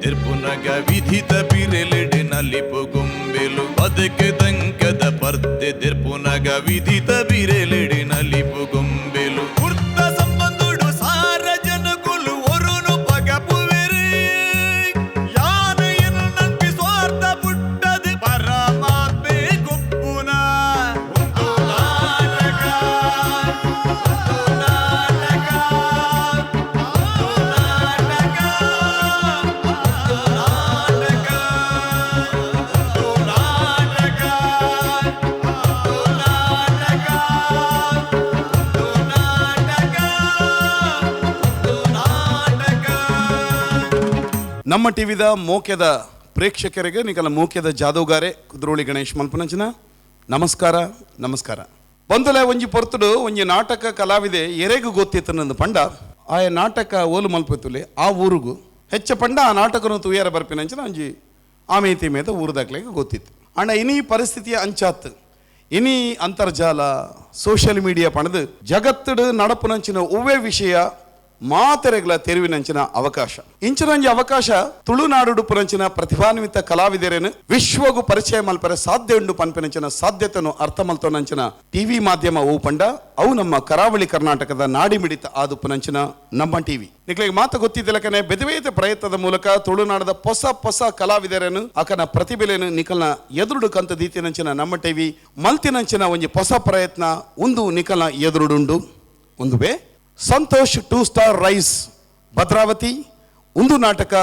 ದೆರ್ಪುನಗ ವಿಧಿತ ಬಿರೆಲೆಡೆ ನಲಿಪು ಗೊಂಬೆಲು. ಬದುಕು ದಂಕದ ಪರ್ದೆ ದೆರ್ಪುನಗ ವಿಧಿತ ಬಿರೆಲೆಡೆ ನಲಿಪು ಗೊಂಬೆಲು. ಕುರ್ತ ಸಂಬಂಧುಡು ಸಾರ ಜನಕುಲು ಒರುನು ಪಗಪುವೆರು. ಯಾನು ಎನ್ನಂಪಿ ಸ್ವಾರ್ಥ ಪುಟ್ಟದು ಪರಮಾತ್ಮೆ ಗುಪ್ಪುನ. ಒಂದು ನಾಟಕ, ಒಂದು ನಾಟಕ, ಒಂದು ನಾಟಕ, ಒಂದು ನಾಟಕ, ಒಂದು ನಾಟಕ, ಒಂದು ನಾಟಕ, ಒಂದು ನಾಟಕ, ಒಂದು ನಾಟಕ. ನಮ್ಮ ಟಿವಿದ ಮೋಕೆದ ಪ್ರೇಕ್ಷಕರಿಗೆ ನಿಕಲ ಮೋಕೆದ ಜಾದೂಗಾರೆ ಕುದ್ರೋಳಿ ಗಣೇಶ್ ಮಲ್ಪನಂಚಿನ ನಮಸ್ಕಾರ, ನಮಸ್ಕಾರ. ಬಂದುಲೆ ಒಂಜಿ ಪೊರ್ತುಡು ಒಂಜಿ ನಾಟಕ ಕಲಾವಿದೆ ಎರೆಗು ಗೊತ್ತಿತ್ತನಂದು ಪಂಡ ಆಯ ನಾಟಕ ಓಲು ಮಲ್ಪತ್ತುಲೆ ಆ ಊರುಗು ಹೆಚ್ಚ ಪಂಡ ಆ ನಾಟಕನು ತೂಯರ ಬರ್ಪಿನಂಚಿನ ಒಂಜಿ ಆಮೇತಿ ಮೇತ ಊರುದಾಕ್ಲೆಗೆ ಗೊತ್ತಿತ್ತು. ಅಣ್ಣ ಇನಿ ಪರಿಸ್ಥಿತಿಯ ಅಂಚಾತ್ ಇನಿ ಅಂತರ್ಜಾಲ ಸೋಷಿಯಲ್ ಮೀಡಿಯಾ ಪಣದು ಜಗತ್ತುಡು ನಡಪುನಂಚಿನ ಒವ್ವೇ ವಿಷಯ ಮಾತೆರೆಗಳ ತೆರುವಿನಂಚಿನ ಅವಕಾಶ. ಇಂಚಿನಂಜಿ ಅವಕಾಶ ತುಳುನಾಡು ಪುನಂಚಿನ ಪ್ರತಿಭಾನ್ವಿತ ಕಲಾವಿದರೇನು ವಿಶ್ವಗೂ ಪರಿಚಯ ಮಲ್ಪರೆ ಸಾಧ್ಯ ಉಂಡು ಪನ್ಪಿನಂಚಿನ ಸಾಧ್ಯತೆಯನ್ನು ಅರ್ಥ ಮಲ್ತೋನಂಚಿನ ಟಿವಿ ಮಾಧ್ಯಮ ಓ ಪಂಡ ಅವು ನಮ್ಮ ಕರಾವಳಿ ಕರ್ನಾಟಕದ ನಾಡಿಮಿಡಿತ ಆದು ಪುನಂಚಿನ ನಮ್ಮ ಟಿವಿ. ನಿಕ್ಲಿಗೆ ಮಾತು ಗೊತ್ತಿದ್ದಲಕನೆ ಬೆದವೇತ ಪ್ರಯತ್ನದ ಮೂಲಕ ತುಳುನಾಡದ ಹೊಸ ಹೊಸ ಕಲಾವಿದರೇನು ಆಕನ ಪ್ರತಿಭೆಲೇನು ನಿಕಲ್ನ ಎದುರುಡು ಕಂತ ದೀತಿನಂಚಿನ ನಮ್ಮ ಟಿವಿ ಮಲ್ತಿನಂಚಿನ ಒಂಜಿ ಹೊಸ ಪ್ರಯತ್ನ ಒಂದು ನಿಕಲ್ನ ಎದುರುಡುಂಡು. ಒಂದುವೆ ಸಂತೋಷ್ 2 ಸ್ಟಾರ್ ರೈಸ್ ಭದ್ರಾವತಿ ಒಂದು ನಾಟಕ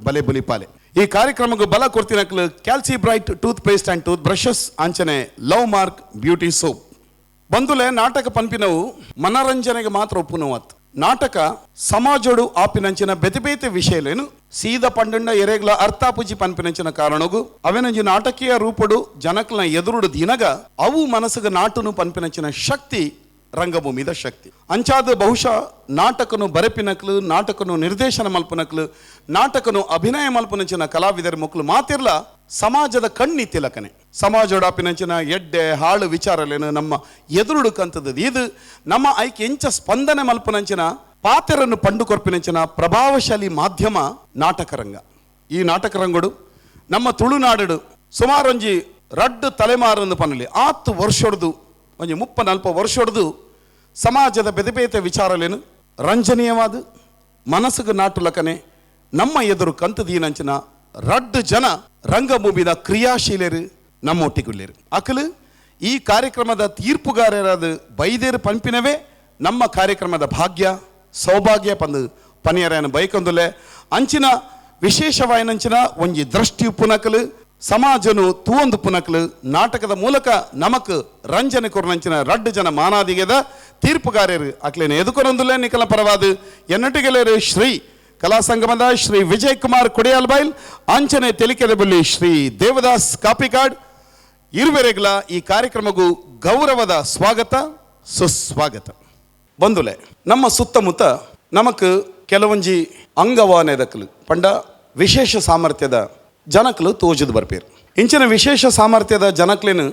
ಬಲೆ ಬುಲಿಪಾಲೆ. ಈ ಕಾರ್ಯಕ್ರಮಕ್ಕೆ ಬಲ ಕೊಡ್ತಿನಕ್ಲು Calci Bright tooth paste and tooth brushes ಅಂಚನೆ love mark beauty soap. ಬಂದುಲೆ ನಾಟಕ ಪನ್ಪಿನವು ಮನರಂಜನೆಗೆ ಮಾತ್ರ ಒಪ್ಪುನವತ್. ನಾಟಕ ಸಮಾಜಡು ಆಪಿನಂಚಿನ ಬೆತೆ ಬೇತೆ ವಿಷಯಲೇನು ಸೀದ ಪಂಡಂಡ ಎರೆಗ್ಲ ಅರ್ಥಾಪುಜಿ ಪನ್ಪಿನಂಚಿನ ಕಾರಣಗು ಅವೆನಂಜಿ ನಾಟಕೀಯ ರೂಪಡು ಜನಕ್ಲ ಎದುರುಡು ದಿನಗ ಅವು ಮನಸ್ಸಿಗೆ ನಾಟುನು ಪನ್ಪಿನಂಚಿನ ಶಕ್ತಿ ರಂಗಭೂಮಿದ ಶಕ್ತಿ. ಅಂಚಾದ ಬಹುಶಃ ನಾಟಕನು ಬರೆಪಿನಕ್ಲು, ನಾಟಕನು ನಿರ್ದೇಶನ ಮಲ್ಪನಕ್ಲು, ನಾಟಕನು ಅಭಿನಯ ಮಲ್ಪನಂಚಿನ ಕಲಾವಿದರ ಮಕ್ಕಳು ಮಾತಿರ್ಲ ಸಮಾಜದ ಕಣ್ಣಿ ತಿಲಕನೆ ಸಮಾಜೋಡಾಪಿನಂಚಿನ ಎಡ್ಡೆ ಹಾಳು ವಿಚಾರಲೇನು ನಮ್ಮ ಎದುರುಡು ಕಂತದ್ದು ಇದು ನಮ್ಮ ಐಕೆ ಎಂಚ ಸ್ಪಂದನೆ ಮಲ್ಪನಂಚಿನ ಪಾತೆರನ್ನು ಪಂಡು ಕೊರ್ಪಿನಂಚಿನ ಪ್ರಭಾವಶಾಲಿ ಮಾಧ್ಯಮ ನಾಟಕರಂಗ. ಈ ನಾಟಕರಂಗಡು ನಮ್ಮ ತುಳುನಾಡು ಸುಮಾರೊಂಜಿ ರಡ್ಡು ತಲೆಮಾರನ್ನು ಪನ್ನಲಿ ಆತ್ತು ವರ್ಷೊಡ್ದು ಒಂಜಿ 30-40 ವರ್ಷೊಡ್ದು ಸಮಾಜದ ಬೆದಬೇತೆ ವಿಚಾರಲೇನು ರಂಜನೀಯವಾದ ಮನಸ್ಸಿಗೆ ನಾಟುಲಕನೆ ನಮ್ಮ ಎದುರು ಕಂತದೀನಂಚಿನ ರಡ್ಡು ಜನ ರಂಗಭೂಮಿದ ಕ್ರಿಯಾಶೀಲರು ನಮ್ಮೊಟ್ಟಿಗುಳ್ಳೇರು. ಅಕಲು ಈ ಕಾರ್ಯಕ್ರಮದ ತೀರ್ಪುಗಾರರಾದ ಬೈದೇರು ಪಂಪಿನವೇ ನಮ್ಮ ಕಾರ್ಯಕ್ರಮದ ಭಾಗ್ಯ ಸೌಭಾಗ್ಯ ಪಂದು ಪನಿಯರನ ಬೈಕೊಂದುಲೆ ಅಂಚಿನ ವಿಶೇಷವಾಯಿನಂಚಿನ ಒಂಜಿ ದೃಷ್ಟಿ ಪುನಕಲು ಸಮಾಜನು ತೂವೊಂದು ಪುನಕಲು ನಾಟಕದ ಮೂಲಕ ನಮಕ್ ರಂಜನೆ ಕೊರನಂಚಿನ ರಡ್ಡು ಜನ ಮಾನಾದಿಗೆದ ತೀರ್ಪುಗಾರರು ಅಕ್ಲೇನ ಎದುಕೊರೊಂದುಲೆ ನಿಕಲ ಪರವಾದ ಎನ್ನಟಿಗೆಲೇರು ಶ್ರೀ ಕಲಾ ಸಂಗಮದ ಶ್ರೀ ವಿಜಯ್ ಕುಮಾರ್ ಕೊಡಿಯಾಲ್ಬೈಲ್ ಅಂಚನೆ ತೆಲಿಕೆದಬಲ್ಲಿ ಶ್ರೀ ದೇವದಾಸ್ ಕಾಪಿಕಾಡ್ ಇರುವೆರೆಗ್ಲ ಈ ಕಾರ್ಯಕ್ರಮಗೂ ಗೌರವದ ಸ್ವಾಗತ ಸುಸ್ವಾಗತ. ಬಂದುಲೆ ನಮ್ಮ ಸುತ್ತಮುತ್ತ ನಮಕ್ ಕೆಲವೊಂಜಿ ಅಂಗವಾನೆದಕಲು ಪಂಡ ವಿಶೇಷ ಸಾಮರ್ಥ್ಯದ ಜನಕ್ಲು ತೋಜುದು ಬರ್ಪೇರು. ಇಂಚಿನ ವಿಶೇಷ ಸಾಮರ್ಥ್ಯದ ಜನಕ್ಲೇನು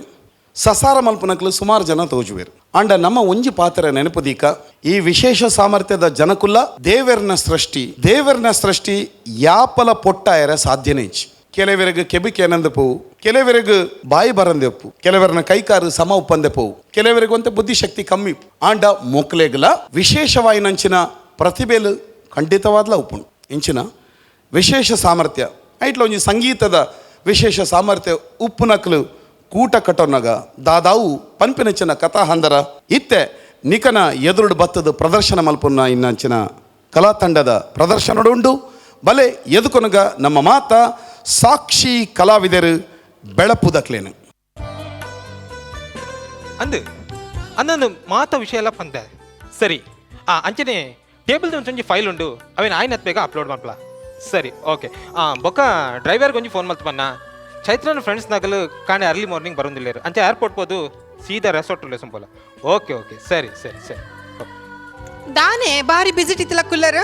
ಸಸಾರ ಮಲ್ಪನಕ್ಲು ಸುಮಾರು ಜನ ತೋಜುವೇರು. ಅಂಡ ನಮ್ಮ ಒಂಜಿ ಪಾತ್ರ ನೆನಪುದೀಕ ಈ ವಿಶೇಷ ಸಾಮರ್ಥ್ಯದ ಜನಕುಲ್ಲ ದೇವರ್ನ ಸೃಷ್ಟಿ, ದೇವರ್ನ ಸೃಷ್ಟಿ ಯಾಪಲ ಪೊಟ್ಟಾಯರ ಸಾಧ್ಯನೇ ಇಚ್ಚಿ. ಕೆಲವರಿಗೆ ಕೆಬಿಕೇನಂದ ಪೋವು, ಕೆಲವರಿಗೆ ಬಾಯಿ ಬರಂದೆ ಒಪ್ಪು, ಕೆಲವರನ್ನ ಕೈಕಾರು ಸಮ ಉಪ್ಪಂದೆ ಪೋವು, ಕೆಲವರಿಗೆ ಒಂತೆ ಬುದ್ಧಿಶಕ್ತಿ ಕಮ್ಮಿ. ಆಂಡ ಮೊಕ್ಲೆಗ್ಲ ವಿಶೇಷವಾಯಿನಂಚಿನ ಪ್ರತಿಭೆಲು ಖಂಡಿತವಾದ್ಲ ಉಪ್ಪುಂಡು. ಇಂಚಿನ ವಿಶೇಷ ಸಾಮರ್ಥ್ಯ ಐಟ್ಲ ಒಂಜಿ ಸಂಗೀತದ ವಿಶೇಷ ಸಾಮರ್ಥ್ಯ ಉಪ್ಪುನಕ್ಲು ಕೂಟ ಕಟೋನಗ ದಾದಾವು ಪನ್ಪಿನಂಚಿನ ಕಥಾಹಂದರ ಇತ್ತೆ ನಿಕನ ಎದುರುಡು ಬತ್ತದ ಪ್ರದರ್ಶನ ಮಲ್ಪುನ ಇನ್ನಂಚಿನ ಕಲಾತಂಡದ ಪ್ರದರ್ಶನಡುಂಡು. ಬಲೆ ಎದುಕೊನಗ ನಮ್ಮ ಮಾತ ಸಾಕ್ಷಿ ಕಲಾವಿದರು ಬೆಳಪುದಕ್ಲೇನು ಅಂದು ಅಂದೊಂದು ಮಾತ ವಿಷಯ ಎಲ್ಲ ಪಂದೆ ಸರಿ. ಆ ಅಂಚನೆ ಟೇಬಲ್ ಒಂಜಿ ಫೈಲ್ ಉಂಡು, ಅವೇನು ಆಯ್ನತ್ ಬೇಗ ಅಪ್ಲೋಡ್ ಮಾಡ್ಲ. ಸರಿ ಓಕೆ. ಬೊಕ್ಕ ಡ್ರೈವರ್ಗೆ ಒಂಜಿ ಫೋನ್ ಮಲ್ತು ಬನ್ನ. ಚೈತ್ರನ ಫ್ರೆಂಡ್ಸ್ ನಗಲು ಕಾಣೆ ಅರ್ಲಿ ಮಾರ್ನಿಂಗ್ ಬರೋದಿಲ್ಲ ಅಂಚೆ ಏರ್ಪೋರ್ಟ್ ಪೋದು ಸೀದಾ ರೆಸಾರ್ಟ್ ಸಂಪೋಲ. ಓಕೆ ಓಕೆ ಸರಿ ಸರಿ ಸರಿ. ದಾನೆ ಬಾರಿ ಬಿಸಿಟ್ ಇತ್ತಲ್ಲ ಕುಲ್ಲರ್.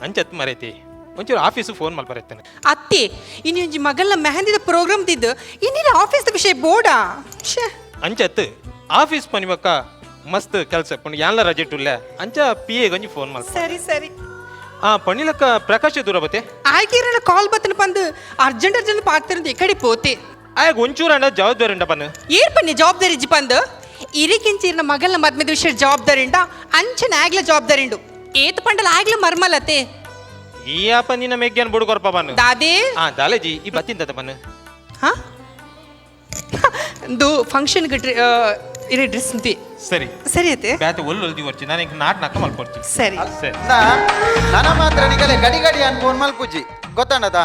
ಅಂಚತ್ ಮರೈತಿ ಒಂಚೂರು ಆಫೀಸು ಫೋನ್ ಮಲ್ಪರೈತಾನೆ. ಅತ್ತಿ ಇನ್ನೊಂಜಿ ಮಗಲ್ನ ಮೆಹಂದಿದ ಪ್ರೋಗ್ರಾಮ್ ದಿದ್ದು ಇನ್ನಿಲ್ಲ ಆಫೀಸ್ ವಿಷಯ ಬೋಡಾ. ಅಂಚತ್ ಆಫೀಸ್ ಪನಿಬಕ್ಕ ಮಸ್ತ್ ಕೆಲಸ ಪುಂಡು ಯಾನ್ಲ ರಜೆ ಟುಲ್ಲೆ ಅಂಚ ಪಿ ಎ ಒಂಜಿ ಫೋನ್ ಮಲ್ಪ. ಸರಿ ಸರಿ. ಆ ಪಣಿಲಕ್ಕ ಪ್ರಕಾಶ ದೂರ ಬತ್ತೆ. ಆಯ್ಕಿರನ ಕಾಲ್ ಬತ್ತನ ಪಂದು ಅರ್ಜೆಂಟ್ ಅರ್ಜೆಂಟ್ ಪಾಡ್ತಿರಂದು ಎಕಡೆ ಪೋತೆ. ಆಯಾಗ ಒಂಚೂರು ಅಂಡ ಜವಾಬ್ದಾರಿ ಉಂಡ ಪನ್ನು. ಏರ್ ಪನ್ನಿ ಜವಾಬ್ದಾರಿ ಇಜ್ಜಿ ಪಂದು ಇರಿಕಿಂಚಿರ್ನ ಮಗಲ್ನ ಮದ್ಮೆದ ವಿಷಯ ಜವಾಬ್ದಾರಿ ಉಂಡ ಅಂಚನ ಆಗ್ಲ ಜವಾಬ್ದಾರಿ ಉಂಡು ಏತ್ ಪಂಡಲ ಆಗ್ಲ ಮರ್ಮಲತೆ. ಈ ಅಪ್ಪ ನಿನ್ನ ಮೆಗ್ಯಾನ್ ಬುಡು ಕೊರ್ಪ ಪನ್ನು. ದಾದೆ? ಆ ದಾಲೇಜಿ ಈ ಬತ್ತಿಂದದ ಪನ್ನು. ಹಾ ದು ಫಂಕ್ಷನ್ ಇರೆ ಡ್ರೆಸ್ ಅಂತಿ. ಸರಿ. ಸರಿ ಅತ್ತೆ. ಬ್ಯಾತೆ ಒಲ್ಲು ಒಲ್ದಿ ವರ್ಚಿ ನಾನು ಹಿಂಗೆ not ನಾಕ ಮಲ್ಕೊಡ್ತೀನಿ. ಸರಿ. ಸರಿ. ನನ ಮಾತ್ರ ನಿಕಲೆ ಗಡಿ ಗಡಿ ಅನ್ ಫೋನ್ ಮಲ್ಪುಜಿ ಗೊತ್ತಂಡದ.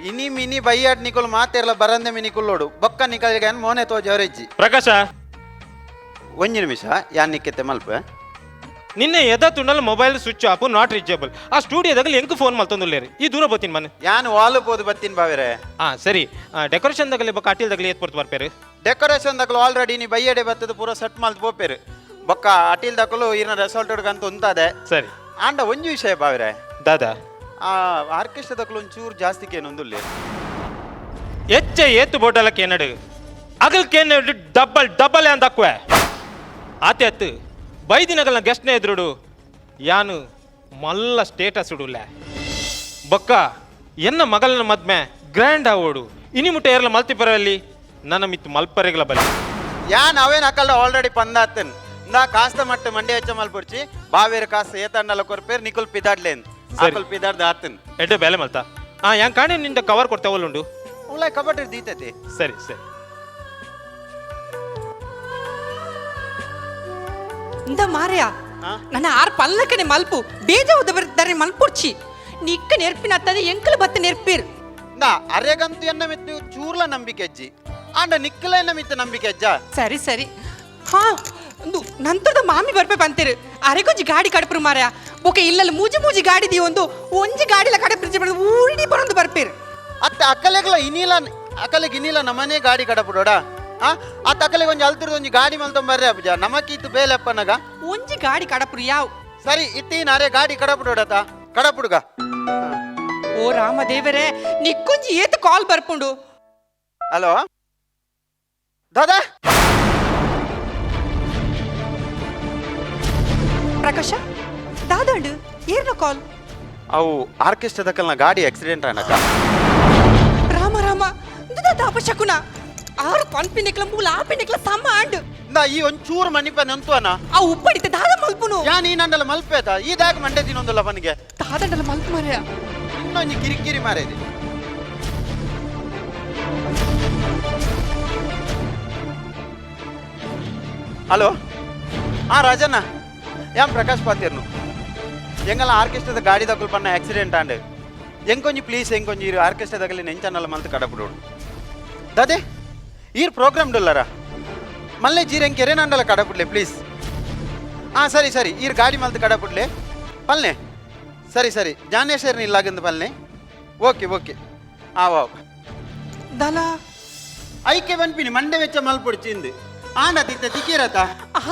ಇನಿ ಮಿನಿ ಬೈಯಾಡ್ ನಿಕುಲ್ ಮಾತೆರ್ಲ ಬರಂದೆ ಮಿನಿ ಕುಲ್ಲೋಡು ಬೊಕ್ಕ ನಿಕಲ್ಗೆ ಅನ್ ಮೋನೆ ತೋಜವರೆಜ್ಜಿ. ಪ್ರಕಾಶ. ಒಂಜಿ ನಿಮಿಷ ಯಾನ್ ನಿಕ್ಕೆತ್ತೆ ಮಲ್ಪ. ನಿನ್ನೆ ಎದ ತುಂಡಲ್ mobile switch off not reachable. ಆ ಸ್ಟುಡಿಯೋದಾಗ ಎಂಕ್ ಫೋನ್ ಮಲ್ತೊಂದುಲ್ಲೇರಿ ಈ ದೂರ ಬತ್ತೀನಿ ಮನೆ. ಯಾನ್ ವಾಲು ಪೋದು ಬತ್ತೀನಿ ಬಾವಿರೆ. ಹಾ ಸರಿ. ಡೆಕೋರೇಷನ್ ದಗಲಿ ಬೊಕ್ಕ ಅಟಿಲ್ ದಗಲಿ ಏತ್ ಪೊರ್ತು ಬರ್ಪೇರು? ಡೆಕೋರೇಷನ್ ದಕಲು ಆಲ್ರೆಡಿ ನೀ ಬೈಯಡೆ ಬತ್ತದ ಪೂರ ಸೆಟ್ ಮಲ್ತ್ ಪೋಪೇರು. ಬೊಕ್ಕ ಅಟಿಲ್ ದಕಲು ಇರ್ನ ರೆಸಾರ್ಟ್ ಅಂತ ಉಂತಾದೆ. ಸರಿ. ಆಂಡ ಒಂಜಿ ವಿಷಯ ಬಾವಿರೆ. ದಾದಾ? ಆ ಆರ್ಕೆಸ್ಟ್ರಾ ದಕಲು ಒಂಚೂರು ಜಾಸ್ತಿ ಕೇನೊಂದುಲ್ಲೇರು. ಎಚ್ಚ ಏತು ಬೋಟಲ ಕೇನಡು ಅಗಲ್ ಕೇನಡು ಡಬ್ಬಲ್ ಡಬ್ಬಲ್ ಅಂತ ಹಾಕುವೆ ಆತೆ ಅತ್ತು ಬೈದಿನಗಲ್ನ ಗೆಸ್ಟ್ನೇ ಎದುರುಡು ಯಾನು ಮಲ್ಲ ಸ್ಟೇಟಸ್ ಉಡುಲ್ಲ ಬೊಕ್ಕ ಎನ್ನ ಮಗಲನ ಮದ್ಮೆ ಗ್ರ್ಯಾಂಡ್ ಆವೋಡು ಇನಿ ಮುಟ್ಟ ಏರ್ಲ ಮಲ್ತಿಪರಲ್ಲಿ ನನ್ನ ಮಿತ್ತು ಮಲ್ಪರೆಗಳ ಬಲಿ. ಯಾನ್ ಅವೇನ್ ಅಕಲ್ಡ ಆಲ್ರೆಡಿ ಪಂದಾತನ್ ನಾ ಕಾಸ್ತ ಮಟ್ಟ ಮಂಡಿ ವೆಚ್ಚ ಮಲ್ಪುರ್ಚಿ ಬಾವೇರು ಕಾಸ್ತ ಏತಣ್ಣಲ ಕೊರ್ಪೇರ್ ನಿಕುಲ್ ಪಿದಾಡ್ಲೇನ್. ಸರಿ. ಅಕುಲ್ ಪಿದಾಡ್ದ ಆತನ್. ಎಡ್ಡೆ ಬೇಲೆ ಮಲ್ತ ಆ ಯಾನ್ ಕಾಣೆ ನಿಂದ ಕವರ್ ಕೊಡ್ತೇವಲ್ಲುಂಡು. ಉಲಾಯ್ ಕಬಡ್ಡಿ ದೀತತೆ. ಸರಿ ಸರಿ. ಇಂದ ಮಾರ್ಯ ನನ್ನ ಆರ್ ಪಲ್ಲಕ್ಕನೆ ಮಲ್ಪು ಬೇಜ ಉದಬರ್ತಾರೆ ಮಲ್ಪುರ್ಚಿ ನಿಕ್ಕ ನೆರ್ಪಿನ ಅತ್ತದೆ ಎಂಕಲ್ ಬತ್ತ ನೆರ್ಪೀರ್. ನಾ ಅರೆಗಂತು ಎನ್ನ ಮಿತ್ತು ಚೂರ್ಲ ನಂಬಿಕೆ ಅಜ್ಜಿ ಆಂಡ ನಿಕ್ಕಲ ಎನ್ನ ಮಿತ್ತು ನಂಬಿಕೆ ಅಜ್ಜ. ಸರಿ ಸರಿ. ಹಾ ಒಂದು ನಂತರದ ಮಾಮಿ ಬರ್ಪೆ ಬಂತೀರು ಅರೆಗೊಂಜಿ ಗಾಡಿ ಕಡಪರು ಮಾರ್ಯ ಓಕೆ ಇಲ್ಲಲ್ಲಿ ಮೂಜಿ ಮೂಜಿ ಗಾಡಿ ದೀ ಒಂದು ಒಂಜಿ ಗಾಡಿಲ ಕಡಪ್ರಿಜಿ ಊರಿಡಿ ಬರೊಂದು ಬರ್ಪೇರು. ಅತ್ತ ಅಕ್ಕಲೆಗ್ಲ ಇನಿಲ ಅಕ್ಕಲೆಗ್ ಇನಿಲ ನಮ್ಮನೆ ಗಾಡಿ ಕಡಪುಡೋಡ ಆ ಅತ್ತ ಅಕ್ಕಲೆಗ್ ಒಂಜಿ ಅಲ್ತಿರ್ದ ಒಂಜಿ ಗಾಡಿ ಮಲ್ತೊಂಬರ್ರೆ ಅಪ್ಪಜ ನಮಕೀತು ಬೇಲೆಪ್ಪನಗ. ಒಂಜಿ ಗಾಡಿ ಕಡಪುರು ಯಾವ. ಸರಿ ಇತ್ತೀನ ಅರೆ ಗಾಡಿ ಕಡಪುಡೋಡತ ಕಡಪುಡುಗ. ಓ ರಾಮ ದೇವರೇ ನಿಕ್ಕೊಂಜಿ ಏತು ಕಾಲ್ ಬರ್ಪುಂಡು. ಹಲೋ ದಾದಾ. ಪ್ರಕಾಶ ದಾದಾಂಡು ಏರ್ನ ಕಾಲ್? ಅವು ಆರ್ಕೆಸ್ಟ್ರಾ ದಕ್ಕಲ್ನ ಗಾಡಿ ಆಕ್ಸಿಡೆಂಟ್ ಆನಕ. ರಾಮ ರಾಮ ದಾದ ಅಪಶಕುನ ಆರು ಪನ್ಪಿನೆಕ್ಲ ಮೂಲ ಆಪಿನೆಕ್ಲ ಸಮ ಆಂಡು. ನಾ ಈ ಒಂಚೂರು ಮನಿಪ ನಂತುವನ. ಆ ಉಪ್ಪಡಿತ ದಾದ ಮಲ್ಪುನು. ಯಾ ನೀನಂಡಲ ಮಲ್ಪೇತ ಈ ದಾಗ ಮಂಡೆ ತಿನ್ನೊಂದುಲ್ಲ ಪನಿಗೆ. ದಾದಂಡಲ ಮಲ್ಪು ಮಾರ್ಯ. ಇನ್ನೊಂಜಿ ಕಿರಿಕಿರಿ ಮಾರೇದಿ. ಹಲೋ ಆ ರಾಜಣ್ಣ ಯಾನ್ ಪ್ರಕಾಶ್ ಪಾತಿರ್ನು ಎಂಗಲ ಆರ್ಕೆಸ್ಟ್ರಾದ ಗಾಡಿ ದಕ್ಕಲು ಪನ್ನ ಆಕ್ಸಿಡೆಂಟ್ ಆಂಡ್ ಎಂಕೊಂಜಿ ಪ್ಲೀಸ್ ಎಂಕೊಂಜಿ ಇರು ಆರ್ಕೆಸ್ಟ್ರಾ ದಗಲಿ ನೆಂಚನ್ನಲ್ಲ ಮಲ್ತು ಕಡಪುಡೋಡು ದಾದೆ ಈರ್ ಪ್ರೋಗ್ರಾಮ್ ಡುಲ್ಲರ ಮಲ್ಲೆ ಜೀರ್ ಎಂಕ್ ಎರೆನಂಡಲ ಕಡಪುಡ್ಲೆ ಪ್ಲೀಸ್. ಹಾಂ ಸರಿ ಸರಿ ಈರ್ ಗಾಡಿ ಮಲ್ತು ಕಡಪುಡ್ಲೆ ಪಲ್ನೆ ಸರಿ ಸರಿ ಜ್ಞಾನೇಶ್ವರನ ಇಲ್ಲಾಗಂದು ಪಲ್ನೆ ಓಕೆ ಓಕೆ ಆ ವಾವ್. ದಲ ಐಕೆ ಬನ್ಪಿನಿ ಮಂಡೆ ವೆಚ್ಚ ಮಲ್ಪುಡ್ಚಿಂದು ಆಂಡ ತಿತ್ತ ತಿಕ್ಕಿರತ.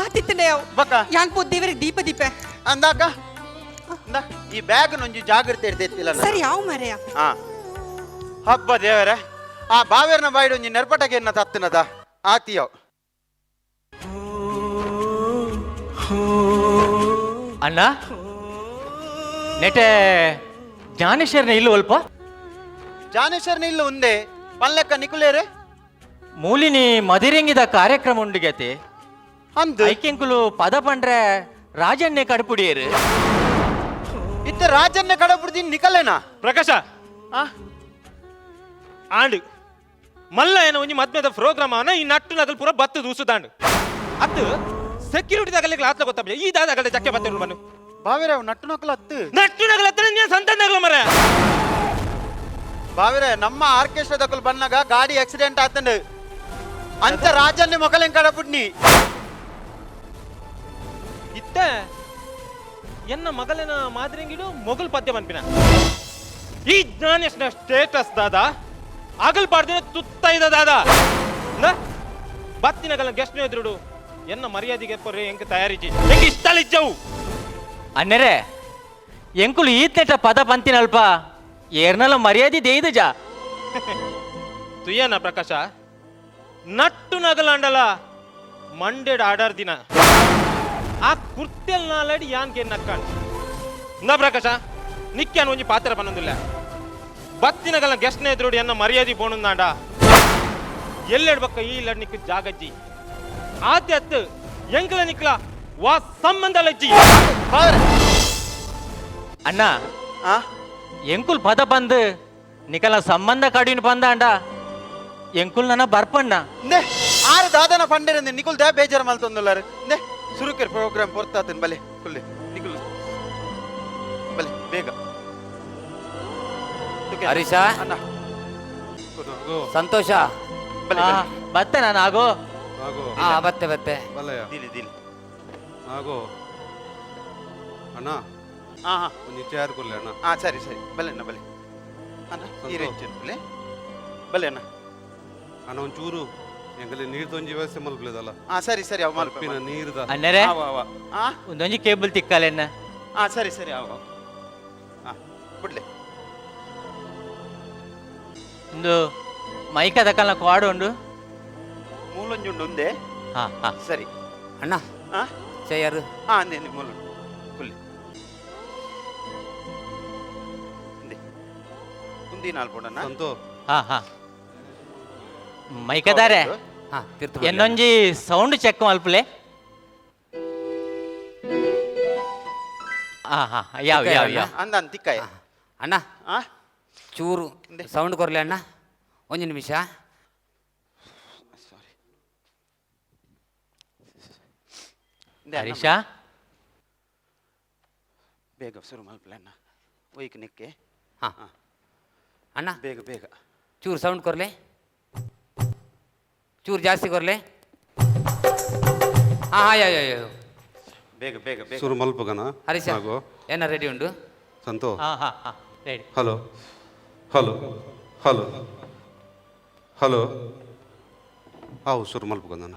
ಆತಿತ್ತನೆ ಅವು. ಬಕ್ಕ. ಯಾನ್ ಪೋ ದೇವರಿಗೆ ದೀಪ ದೀಪ. ಅಂದಾಕ ಅಂದ ಈ ಬ್ಯಾಗ್ ನೊಂಜಿ ಜಾಗ್ರತೆ ಇರ್ತಿತ್ತಿಲ್ಲ. ಸರಿ ಯಾವ ಮಾರ್ಯ. ಹಾ ಹಬ್ಬ ದೇವರೇ ಆ ಬಾವೇರ್ನ ಬಾಯಿಡ್ ಒಂಜಿ ನೆರ್ಪಟಗೆ ಎನ್ನ ತತ್ತಿನದ ಆತಿಯೋ. ಅಣ್ಣ ನೆಟೆ ಜ್ಞಾನೇಶ್ವರನ ಇಲ್ಲು ಅಲ್ಪ. ಜ್ಞಾನೇಶ್ವರನ ಇಲ್ಲು ಉಂದೆ ಪಲ್ಲೆಕ್ಕ ನಿಕುಲೇರೆ. ಮೂಲಿನಿ ಮದಿರಿಂಗಿದ ಕಾರ್ಯಕ್ರಮ ಉಂಡುಗತೆ. ಅಂದು ಐಕೆಂಕುಲು ಪದ ಪಂಡ್ರೆ ರಾಜನ್ನೇ ಕಡುಪುಡಿಯರು. ಇತ್ತ ರಾಜನ್ನೇ ಕಡಪುಡ್ದಿನ್ ನಿಕಲೇನಾ? ಪ್ರಕಾಶ. ಆ? ಆಂಡು ಮಲ್ಲ ಏನ ಒಂಜಿ ಮದ್ಮೆದ ಪ್ರೋಗ್ರಾಮ್ ಆನ ಈ ನಟ್ಟು ನಗಲ್ ಪೂರ ಬತ್ತು ದೂಸುದಾಂಡು ಅತ್ತು ಸೆಕ್ಯೂರಿಟಿ ತಗಲಿಕ್ಕೆ ಆತ್ಲ ಗೊತ್ತಾಪ ಈ ದಾದ ಅಗಲ ಜಕ್ಕೆ ಬತ್ತಿರು ಮನು. ಬಾವೇರೆ ಅವ್ ನಟ್ಟು ನಕಲು ಹತ್ತು. ನಟ್ಟು ನಗಲ ಹತ್ರ ನೀನ್ ಸಂತ ನಗಲ ಮರ. ಬಾವೇರೆ ನಮ್ಮ ಆರ್ಕೆಸ್ಟ್ರಾ ದಕಲು ಬನ್ನಾಗ ಗಾಡಿ ಆಕ್ಸಿಡೆಂಟ್ ಆತಂಡು ಅಂತ ರಾಜನ್ನೇ ಮೊಕಲೆಂ ಕಡಪುಡ್ನಿ. ಇತ್ತ ಎನ್ನ ಮಗಲಿನ ಮಾದರಿಂಗಿಡು ಮೊಗಲ್ ಪದ್ಯ ಬನ್ಪಿನ ಈ ಜ್ಞಾನೇಶ್ನ ಸ್ಟೇಟಸ್ ದಾದ ಅಗಲ್ ಪಾಡ್ದಿನ ತುತ್ತ ಇದ ದಾದ ನ ಬತ್ತಿನಗಲ ಗೆಸ್ಟ್ನ ಎದುರುಡು ಎನ್ನ ಮರ್ಯಾದೆಗೆ ಪೊರ್ರೆ ಎಂಕ್ ತಯಾರಿಜಿ ಎಂಕ್ ಇಷ್ಟಲಿಜ್ಜವು. ಅಣ್ಣರೇ ಎಂಕುಲು ಈತ್ನೆಟ ಪದ ಪಂತಿನಲ್ಪ ಏರ್ನಲ ಮರ್ಯಾದೆ ದೇಯ್ದು ಜಾ. ತುಯ್ಯನ ಪ್ರಕಾಶ ನಟ್ಟು ನಗಲಾಂಡಲ ಮಂಡೆಡ್ ಆಡಾರ್ ದಿನ ಆ ಕುರ್ತೆಲ್ ನಾಲಡಿ ಯಾನ್ ಕೆ ನಕ್ಕಾಂಡ್ ನ ಪ್ರಕಾಶ. ನಿಕ್ಕೆ ಒಂಜಿ ಪಾತ್ರ ಪನ್ನೊಂದಿಲ್ಲ ಬತ್ತಿನಗಲ ಗೆಸ್ಟ್ನ ಎದುರುಡಿ ಎನ್ನ ಮರ್ಯಾದೆ ಪೋಣುಂದಾಂಡ ಎಲ್ಲೆಡ್ ಬಕ್ಕ ಈ ಲಡ್ನಿಕ್ ಜಾಗಜ್ಜಿ ಆತೆ ಅತ್ತು ಎಂಕಲ ನಿಕ್ಲ ವಾ ಸಂಬಂಧ ಲಜ್ಜಿ ಬಾವರೆ ಅಣ್ಣ ಆ ಎಂಕುಲ್ ಪದ ಬಂದು ನಿಕಲ ಸಂಬಂಧ ಕಡಿನ ಬಂದಾಂಡ ಎಂಕುಲ್ ನನ್ನ ಬರ್ಪಣ್ಣ ನೆ ಆರು ದಾದನ ಪಂಡೆರಂದೆ ನಿಕುಲ್ they ಬೇಜಾರು ಮಲ್ತೊಂದುಲ್ಲಾರು ನೆ ಸುರುಕೆರ್ ಪ್ರೋಗ್ರಾಮ್ ಪೊರ್ತಾತನ್ ಬಲೆ ಕುಲ್ಲೆ ನಿಕುಲ್ ಬಲೆ ಬೇಗ ತುಕೆ. ಹರೀಶ? ಅಣ್ಣ ಸಂತೋಷ ಬಲೆ ಬಲೆ ಬತ್ತೆ ನಾನು ಆಗೋ ಹಾ ಬತ್ತೆ ಬತ್ತೆ ಬಲ್ಲಯ್ಯ ದಿಲಿ ದಿಲಿ ನಾಗೋ ಅಣ್ಣ ಹಾ ಹಾ ಒಂಜಿ ಚೇರ್ ಕೊರ್ಲೆ ಅಣ್ಣ ಹಾ ಸರಿ ಸರಿ ಬಲೆ ಅಣ್ಣ ಬಲೆ ಅಣ್ಣ ಈ ಸಂತೋಷ್. ರೇಂಜ್ ಬಲೆ ಬಲೆ ಅಣ್ಣ ಅಣ್ಣ ಒಂಚೂರು ಎಂಗಲಿ ನೀರ್ ತೊಂಜಿ ವ್ಯವಸ್ಥೆ ಮಲ್ಪಲೇದಲ್ಲ ಹಾ ಸರಿ ಸರಿ ಅವ ಮಲ್ಪ ಪರ್ಪಿನ ನೀರ್ದ ಅಣ್ಣರೇ ಅವ ಅವ ಹಾ ಒಂದೊಂಜಿ ಕೇಬಲ್ ತಿಕ್ಕಾಲೆನ್ನ ಹಾ ಸರಿ ಸರಿ ಅವ ಅವ. ಹಾ ಬಿಡ್ಲೆ ಒಂದು ಮೈಕ ದಕ್ಕಲ್ನ ಕ್ವಾಡ್ ಉಂಡು ಮೂಲೊಂಜುಂಡು ಒಂದೇ ಹಾ ಹಾ ಸರಿ ಅಣ್ಣ ಹಾ ಚೇರ್ ಹಾ ಅಂದೆ ಅಂದೆ ಮೂಲುಂಡು ಕುಲ್ಲಿ ಅಂದೆ ಉಂದಿ ನಾಲ್ಪುಂಡಣ್ಣ ಸಂತೋ ಹಾ ಹಾ ಮೈಕದಾರೆ ಹಾ ತೀರ್ಥ ಬರ್ಲಿ. ಎನ್ನೊಂಜಿ ಸೌಂಡ್ ಚೆಕ್ ಮಲ್ಪಲೆ ಹಾ ಹಾ ಯಾವ ಯಾವ ಯಾವ ಅಂದ ಅಂದ ತಿಕ್ಕಾಯ ಅಣ್ಣ ಹಾ ಚೂರು ಸೌಂಡ್ ಕೊರ್ಲೆ ಅಣ್ಣ ಒಂಜಿ ನಿಮಿಷ ಸಾರಿ ಇಂದೆ ಅಣ್ಣ, ಹರೀಶ ಬೇಗ ಶುರು ಮಲ್ಪಲೆ ಅಣ್ಣ ಒಯ್ಕ್ ನಿಕ್ಕೆ ಹಾ ಅಣ್ಣ ಬೇಗ ಬೇಗ ಚೂರು ಸೌಂಡ್ ಕೊರ್ಲೆ ಚೂರು ಜಾಸ್ತಿ ಕೊರ್ಲೆ ಹಾ ಹಾ ಯಾ ಯಾ ಯಾ ಬೇಗ ಬೇಗ ಬೇಗ ಸುರು ಮಲ್ಪಗನ ಹರೀಶ ನಾಗೋ ಏನ ರೆಡಿ ಉಂಡು ಸಂತೋ ಹಾ ಹಾ ಹಾ ready hello hello hello hello ಆವು ಸುರು ಮಲ್ಪಗನ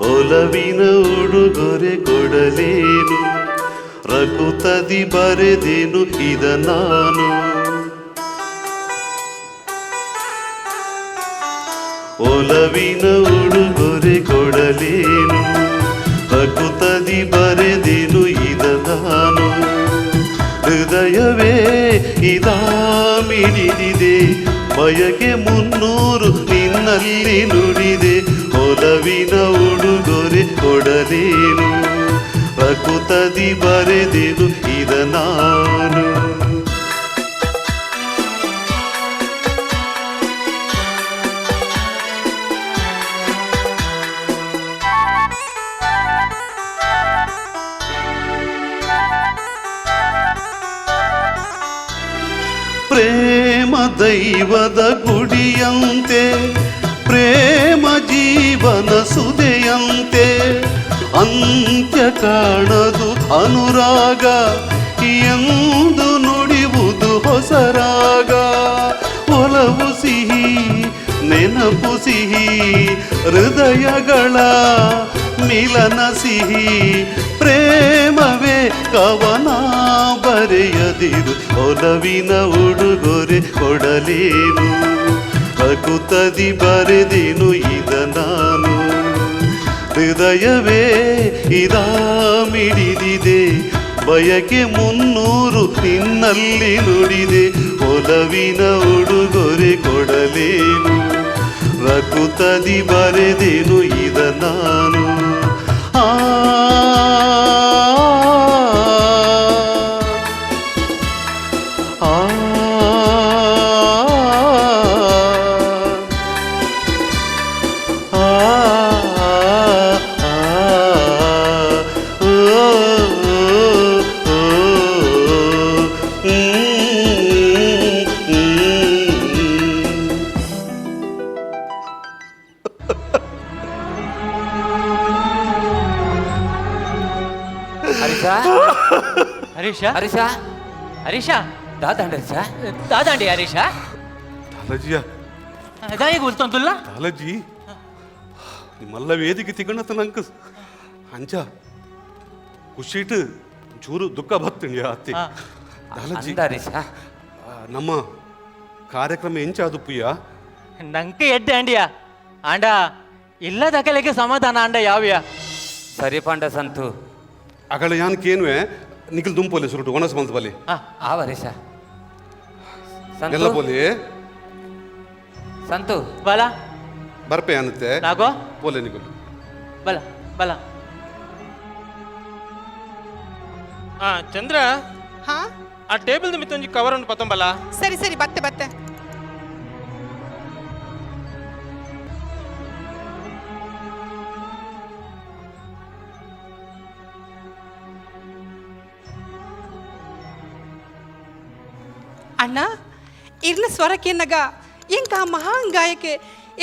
ಒಲವಿನ ಉಡುಗೊರೆ ಕೊಡಲೇನು, ರಘುತದಿ ಬರೆದೇನು ಇದ ನಾನು. ಒಲವಿನ ಉಡುಗೊರೆ ಕೊಡಲೇನು, ರಕುತದಿ ಬರೆದೆನು ಇದ ನಾನು. ಹೃದಯವೇ ಇದಾಮಿಡಿದಿದೆ, ಬಯಕೆ 300 ನಿನ್ನಲ್ಲಿ ನುಡಿದೆ. ಒಲವಿನ ಉಡುಗೊರೆ ಕೊಡಲೇನು, ರಕುತದಿ ಬರೆದೆನು ಇದ ನಾನು. ಪ್ರೇಮ ದೈವದ ಗುಡಿಯಂತೆ, ಪ್ರೇಮ ಜೀವನ ಸುದೆಯಂತೆ, ಅಂತ್ಯ ಕಾಣದು ಅನುರಾಗ ಎಂದು ನುಡಿವುದು ಹೊಸರಾಗ. ಒಲವು ಸಿಹಿ ನೆನಪು ಸಿಹಿ, ಹೃದಯಗಳ ಮಿಲನ ಸಿಹಿ, ಪ್ರೇಮವೇ ಕವನ ಬರೆಯದಿರು. ಒಲವಿನ ಉಡುಗೊರೆ ಕೊಡಲೇನು, ರಕುತದಿ ಬರೆದೇನು ಇದ ನಾನು. ಹೃದಯವೇ ಇದಾಮಿಡಿದಿದೆ, ಬಯಕೆ 300 ನಿನ್ನಲ್ಲಿ ನುಡಿದೆ. ಒಲವಿನ ಉಡುಗೊರೆ ಕೊಡಲೇನು, ರಕುತದಿ ಬರೆದೇನು ಇದ ನಾನು. ಆ ಆ ಹರೀಶ ಹರೀಶ ಹರೀಶ ಹರೀಶ ದಾದಾಂಡ ಹರೀಶ ದಾದಾಂಡಿ ಹರೀಶ ದಾದಾಜಿಯ ದಾಯಿಗೆ ಉಲ್ತೊಂದುಲ್ಲ ದಾದಾಜಿ ನಿಮ್ಮಲ್ಲ ವೇದಿಕೆ ತಿಗಣತ ನಂಕ ಅಂಚ ಖುಷಿಟ್ ಚೂರು ದುಃಖ ಬತ್ತಂಡಿ ಅತ್ತಿ. ದಾದಾಜಿ ಅಂದ ಹರೀಶ ನಮ್ಮ ಕಾರ್ಯಕ್ರಮ ಎಂಚಾದು ಪುಯ್ಯ ನಂಗೆ ಎಡ್ಡೆ ಅಂಡಿಯ ಆಂಡ ಇಲ್ಲದ ಕಲೆಗೆ ಸಮಾಧಾನ ಅಂಡ ಯಾವ್ಯ ಸರಿ ಪಾಂಡ ಸಂತು ಅಗಳ ಯಾನ್ ಕೇನ್ವೆ ನಿಖಿಲ್ ದುಂಪೋಲಿ ಸುರುಟು ಒಣಸ್ ಮಂತ್ ಬಲಿ ಆವ ಹರೀಶ ಎಲ್ಲ ಸಂತು ಪೋಲಿ ಸಂತು ಬಲ ಬರ್ಪೆ ಅನ್ನತ್ತೆ ನಾಗೋ ಪೋಲೆ ನಿಖಿಲ್ ಬಲ ಬಲ ಆ ಚಂದ್ರ ಹಾ ಆ ಟೇಬಲ್ ಮಿತ್ತೊಂಜಿ ಕವರ್ ಉಂಟು ಪತ್ತೊಂಬಲ್ಲ. ಸರಿ ಸರಿ ಬತ್ತೆ ಬತ್ತೆ. ಅಣ್ಣ ಇರ್ನ ಸ್ವರಕ್ಕೇನಾಗ ಎಂಕ ಆ ಮಹಾನ್ ಗಾಯಕೆ